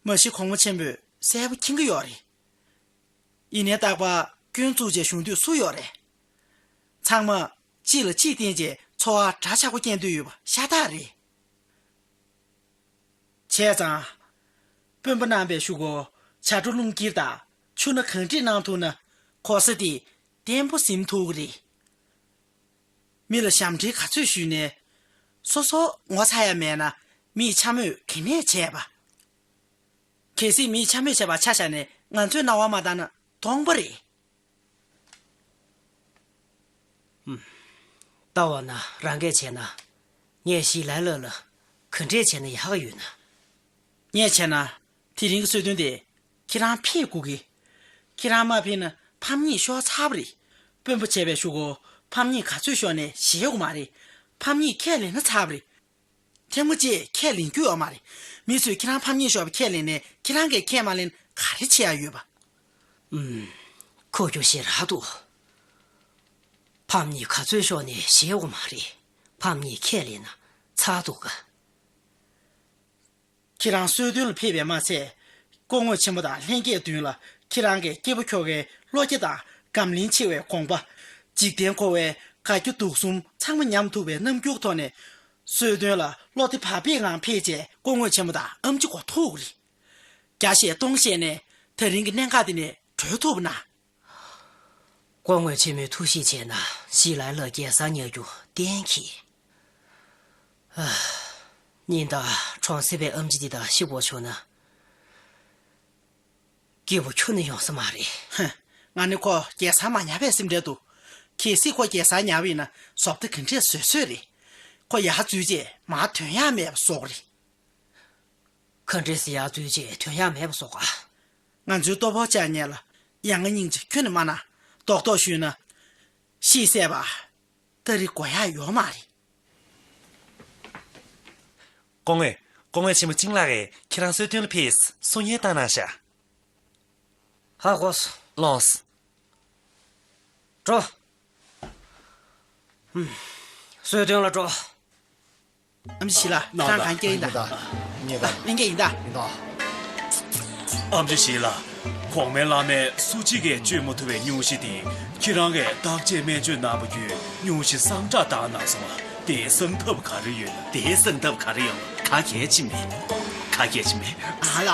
མ་གཞི་གོང་མ་ཆེན་པོས་གསལ་པོ་མཁྱེན་གྱི་ཡོད་རེད། ཡིན་ནའི་རྟག་པར་སྐྱོན་བཙུགས་བྱས་ཞུ་འདོད་སུ་ཡོད་རེད། ཚང་མ་གཅིག་ལ་གཅིག་བརྟེན་བྱས་འཚོ་བ་འདྲ་ཆགས་པོ་སྐྱེལ་འདོད་ཡོད་པ་ཤ་སྟག་རེད། བྱས་ཙང་། དཔོན་པོ་རྣམ་པས་ཞུ་སྒོ་བྱ་སྒྲོ་རླུང་འཁྱེར་དང་ཆུ་སྣ་གང་འདྲས་གནང་ཐུབ་ན་གོ་ས་དེ་བརྟན་པོ་ཟིན་ཐུབ་ཀྱི་རེད། མི་ལ་ཞབས་འདྲེན་ག་ཚོད་ཞུས་ནས། སོ་སོ་ངོ་ཚ་ཡ་མེད་ན་མིས་འཕྱ་སྨོད་ག་ནས་བྱས་པ། གལ་སྲིད་མིས་འཕྱ་སྨོད་བྱས་པ་ཆ་བཞག་ནས་ང་ཚོས་སྣང་བ་མ་བཏང་ན་སྟོང་པ་རེད། ཧུམ། ལྟ་བ་ན་རང་གིས་བྱས་ན། ངས་ཞི་ལའི་ལགས་ལ་ག་འདྲས་བྱས་ན་ཡག་གི་ཡོད་ན། ངས་བྱས་ན། དེ་རིང་གི་གསོལ་སྟོན་དེ་ཁྱེད་རང་ཕེབས་དགོས་ཀྱི། ཁྱེད་རང་མ་ཕེབས་ན་ཕམ་ཉེས་ཤོར་ཚར་བ་རེད། དཔོན་པོ་བྱས་པའི་གཞུག་གུ་ཕམ་ཉེས་ག་ཚོད་ཤོར་ནས་ཞེད་དགོས་མ་རེད། ཕམ་ཉེས་ཁས་ལེན་ན་ཚར་བ་རེད། ཐེངས་མ་གཅིག་ཁས་ལེན་རྒྱུ་ཡོད་མ་རེད། མི་ཚོས་ཁྱེད་རང་ཕམ་ཉེས་ཤོར་བ་ཁས་ལེན་ནས་ཁྱེད་རང་གིས་ཁས་མ་ལེན་ག་རེ་བྱེད་ཡ་ཡོད་པ། ཨུམ། ཁོ་རྒྱུ་ཞེ་དྲག་འདུག་ཕམ་ཉེས་ག་ཚོད་ཤོར་ནས་ཞེད་དགོས་མ་རེད། ཕམ་ཉེས་ཁས་ལེན་ན་ཚར་འདུག་ག་ཁྱེད་རང་གསོལ་སྟོན་ལ་ཕེབས་པས་མ་ཚད། སྐུ་ངོ་ཆེན་མོ་དང་ལྷན་རྒྱས་མདུན་ལ་ཁྱེད་རང་གིས་སྐྱེས་བུ་ཁྱོ་གའི་བློ་རྒྱ་དང་སྒམ་བརླིང་ཆེ་བའི་དགོངས་པ། འཇིག་རྟེན་འཁོར་བའི་དགའ་སྐྱོ་སྡུག་གསུམ་ཚང་མ་མཉམ་ཐུག་པའི་རྣམ་འགྱུར་ཐོག་ནས། གསོལ་སྟོན་ལ་བློ་བདེ་བག་ཕེབས་ངང་ཕེབས་བྱས་སྐུ་ངོ་ཆེན་མོ་དང་ཨེམ་ཆི་མགོ་ཐུག་རེད། བརྒྱ་བཤད་སྟོང་བཤད་ནས་ད་རིང་གི་གནད་འགག་འདི་ནས་གྲོལ་ཐུབ་ན། སྐུ་ངོ་ཆེན་མོས་ཐུགས་གཤིས་ཆེ་ན་ཞི་ལའི་ལགས་རྒྱལ་སར་ཉར་རྒྱུ་གཏན་འཁེལ། ཨ། ཉིན་ལྟར་གྲོང་གསེབ་པའི་ཨེམ་ཆི་འདི་དང་ཤི་དགོས་བྱུང་ན། སྐྱེས་བུ་ཁྱོན་ནས་ཡོང་ས་མ་རེད། ཧ། ང་ནི་ཁོ་རྒྱལ་སར་མ་ཉར་བའི་སེམས་ཁྲལ་འདུག་གལ་སྲིད་ཁོ་རྒྱལ་སར་ཉར་བ་ཡིན་ན་བཟོ་ལྟ་ག་འདྲས་བཟོས་བཟོས་རེད། ཁོ་ཡར་འཛུལ་རྗེས་མར་ཐོན་ཡག་མེད་པ་བཟོ་གི་རེད། ག་འདྲས་སེ་ཡར་འཛུལ་རྗེས་དོན་ཡག་མེད་པ་བཟོ་ག་ང་ཚོའི་ལྟོ་ཕོགས་བཅག་མཁན་ལ་ཡ་ང་སྙིང་རྗེ་ཁྱོན་ནས་མ་གནང་། རྡོག་རྡོག་ཞུས་ན། ཤེས་གསལ་པ། ཏ་རི་གོ་ཡག་ཡོད་མ་རེད། སྐུ་ངོ། སྐུ་ངོ་ཆེན་མོ་ཅིང་ལགས་ཀྱིས་ཁྱེད་རང་གསོལ་སྟོན་ལ་ཕེབས་གསུང་སྙན་བཏང་གནང་ཤག་ཧ་གོ་སོང་། ལོངས། འགྲོ། ཧུམ། གསོལ་སྟོན་ལ་འགྲོ། ཨམ་ཆི་ལགས། ནང་ཁྱེད་རང་གང་སྐྱེལ་ཡིན་ད། ད། ཉེ་ད། ལེན་གྱི་ཡིན་ད། ཡིན་ད། ཨམ་ཆི་ཞིག་ལ། གོང་མའི་བླ་མས་སུ་གཅིག་གིས་བཅོས་མ་ཐུབ་པའི་སྙུང་གཞི་དེ་ཁྱེད་རང་གིས་བརྟག་དཔྱད་སྨན་བཅོས་གནང་བ་བརྒྱུད་སྙུང་གཞི་གསང་བསྒྲགས་བཏང་གནང་སོང་བ། དེ་གསང་ཐབས་ག་རེ་ཡོད་ན། དེ་གསང་ཐབས་ག་རེ་ཡོད་ན་ག་གལ་ཆེ་མེད། ག་གལ་ཆེ་མེད། ཨ་ལ།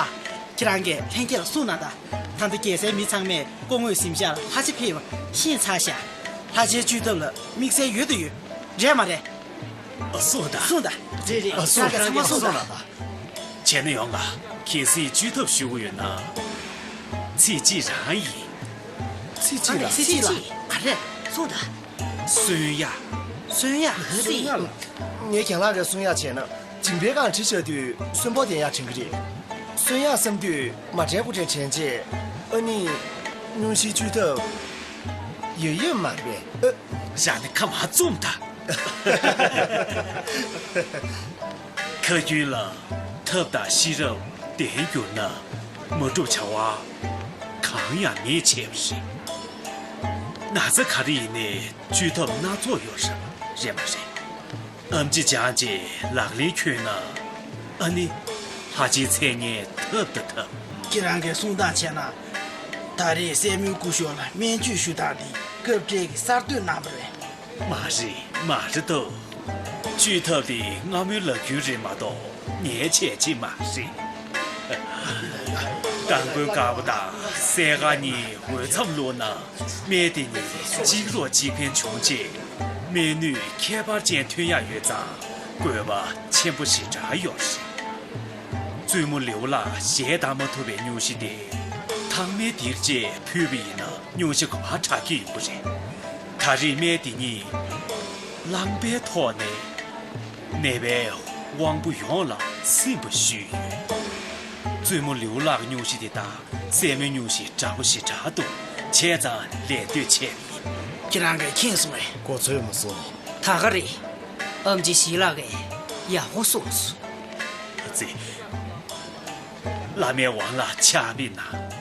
ཁྱེད་རང་གིས་ལྷན་རྒྱས་ལ་གསུངས་གནང་ད། ད་ལྟ་རྒྱལ་སའི་མི་ཚང་མས་སྐུ་ངོའི་གཟིམ་ཤག་ལ་ལྷ་རྗེ་ཕེབས་པ་ཤེས་ཚར་ཤག་ལྷ་རྗེའི་བཅོས་ཐབས་ལ་དམིགས་བསལ་ཡོད་དུ་ཡོད། རེད་མ་རེད། ཨ། གསུངས་དང་། གསུངས་དང་། རེད་རེད། ཨ། གསུངས་དང་། ཚང་མ་གསུངས་དང་། བྱས་ན་ཡོང་ང་། གལ་སྲིད་བཅོས་ཐབས་ཞུ་དགོས་ཡོད་ན། ཚིག་གཅིག་རང་ཡིན། ཚིག་གཅིག་ལ། ཚིག་གཅིག་ལ། ག་རེ། གསུངས་དང་། གསོན་ཡག་གསོན་ཡག་ག་རེ། གསོན་ཡག་ལ། ངས་རྒན་ལགས་ཀྱིས་གསུང་ཡག་བྱས་ན། མཇིང་པའི་སྒང་བྲིས་བཞག་དུས་གསོན་པོ་ལྡན་ཡག་དྲན་གྱི་རེད། གསོན་ཡག་བསམ་དུས་མ་དྲན་དགུ་དྲན་དྲན་རྗེས། ཨ་ནི། སྙུང་གཞིའི་བཅོས་ཐབས་ཡོད་ཡོད་མ་རེད་པས། ཨ། བཞག་ནས་ཁ་མ་བཙུམ་ད། ཁ་རྒྱུན་ལ་ཐབས་དང་ཤེས་རབ་ལྡན་གྱུར་ན། མ་འགྲུབ་བྱ་བ་གང་ཡང་མེད་བྱས་པ་རེད། ན་ཚ་ག་རེ་ཡིན་ནའི་བཅོས་ཐབས་སྣ་ཚོགས་ཡོད་རེད་པ། རེད་མ་རེད། ཨམ་ཆི་སྦྱངས་རྗེས་ལག་ལེན་ཁྱོན་ན། ཨ་ནི། ལྷ་རྗེའི་མཚན་སྙན་ཐོབ་དང་ཐོབ། ཁྱེད་རང་གིས་གསུང་སྟངས་བྱས་ན། ད་རེས་སྲས་མོའི་སྐུ་ཞབས་ལ་སྨན་བཅོས་ཞུ་སྟངས་འདི་སྐབས་འབྲེལ་གྱི་གསར་གཏོད་གནང་བ་རེད། མ་རེད། མ་རེད་དོ། བཅོས་ཐབས་དེ་སྔ་མོའི་ལག་རྒྱུན་རེད་མ་གཏོགས་ངའི་བྱས་རྗེས་མ་རེད། མདང་དགོང་དཀར་པོ་དང་སྲས་མཁར་གཉིས་འོས་འཚམ་བླུགས་ན། སྨན་དེ་གཉིས་གཅིག་རོགས་གཅིག་ཕན་བྱུང་རྗེས། སྨན་ནུས་ཁྱད་པར་ཅན་ཐོན་ཡག་ཡོད་ཙང་དགོས་པ་ཆེན་པོ་ཞེ་དྲག་ཡོད་རེད། བཙུན་མོ་ལེའུ་ལགས་ཞལ་གདམས་མ་ཐུབ་པའི་སྙུང་གཞི་དེ་ཐང་མའི་ལྡིར་རྗེས་ཕུལ་བ་ཡིན་ན་སྙུང་གཞི་གོ་བ་དྲག་གི་ཡོང་གི་རེད། ད་རེས་སྨན་དེ་གཉིས་བླངས་པའི་ཐོག་ནས་ནད་པའི་དབང་པོ་ཡོངས་ལ་སིམ་པ་ཞུས་ཡོད། བཙུན་མོ་ལེའུ་ལགས་སྙུང་གཞི་དེ་དང་སྲས་མོའི་སྙུང་གཞི་འདྲ་པོ་ཞེ་དྲག་འདུག་བྱས་ཙང་ལད་ཟློས་བྱས་པ་ཡིན། ཁྱེད་རང་གིས་མཁྱེན་སོང་ངས། གོ་ཚོད་མ་སོང་། ད་ག་རེད། ཨམ་ཆི་ཞི་ལགས་ཀྱིས་ཡག་པོ་གསུངས་སོང་། ཨ་ཙི། བླ་མའི་དབང་ལ་ཕྱག་ཕེབས་གནང་།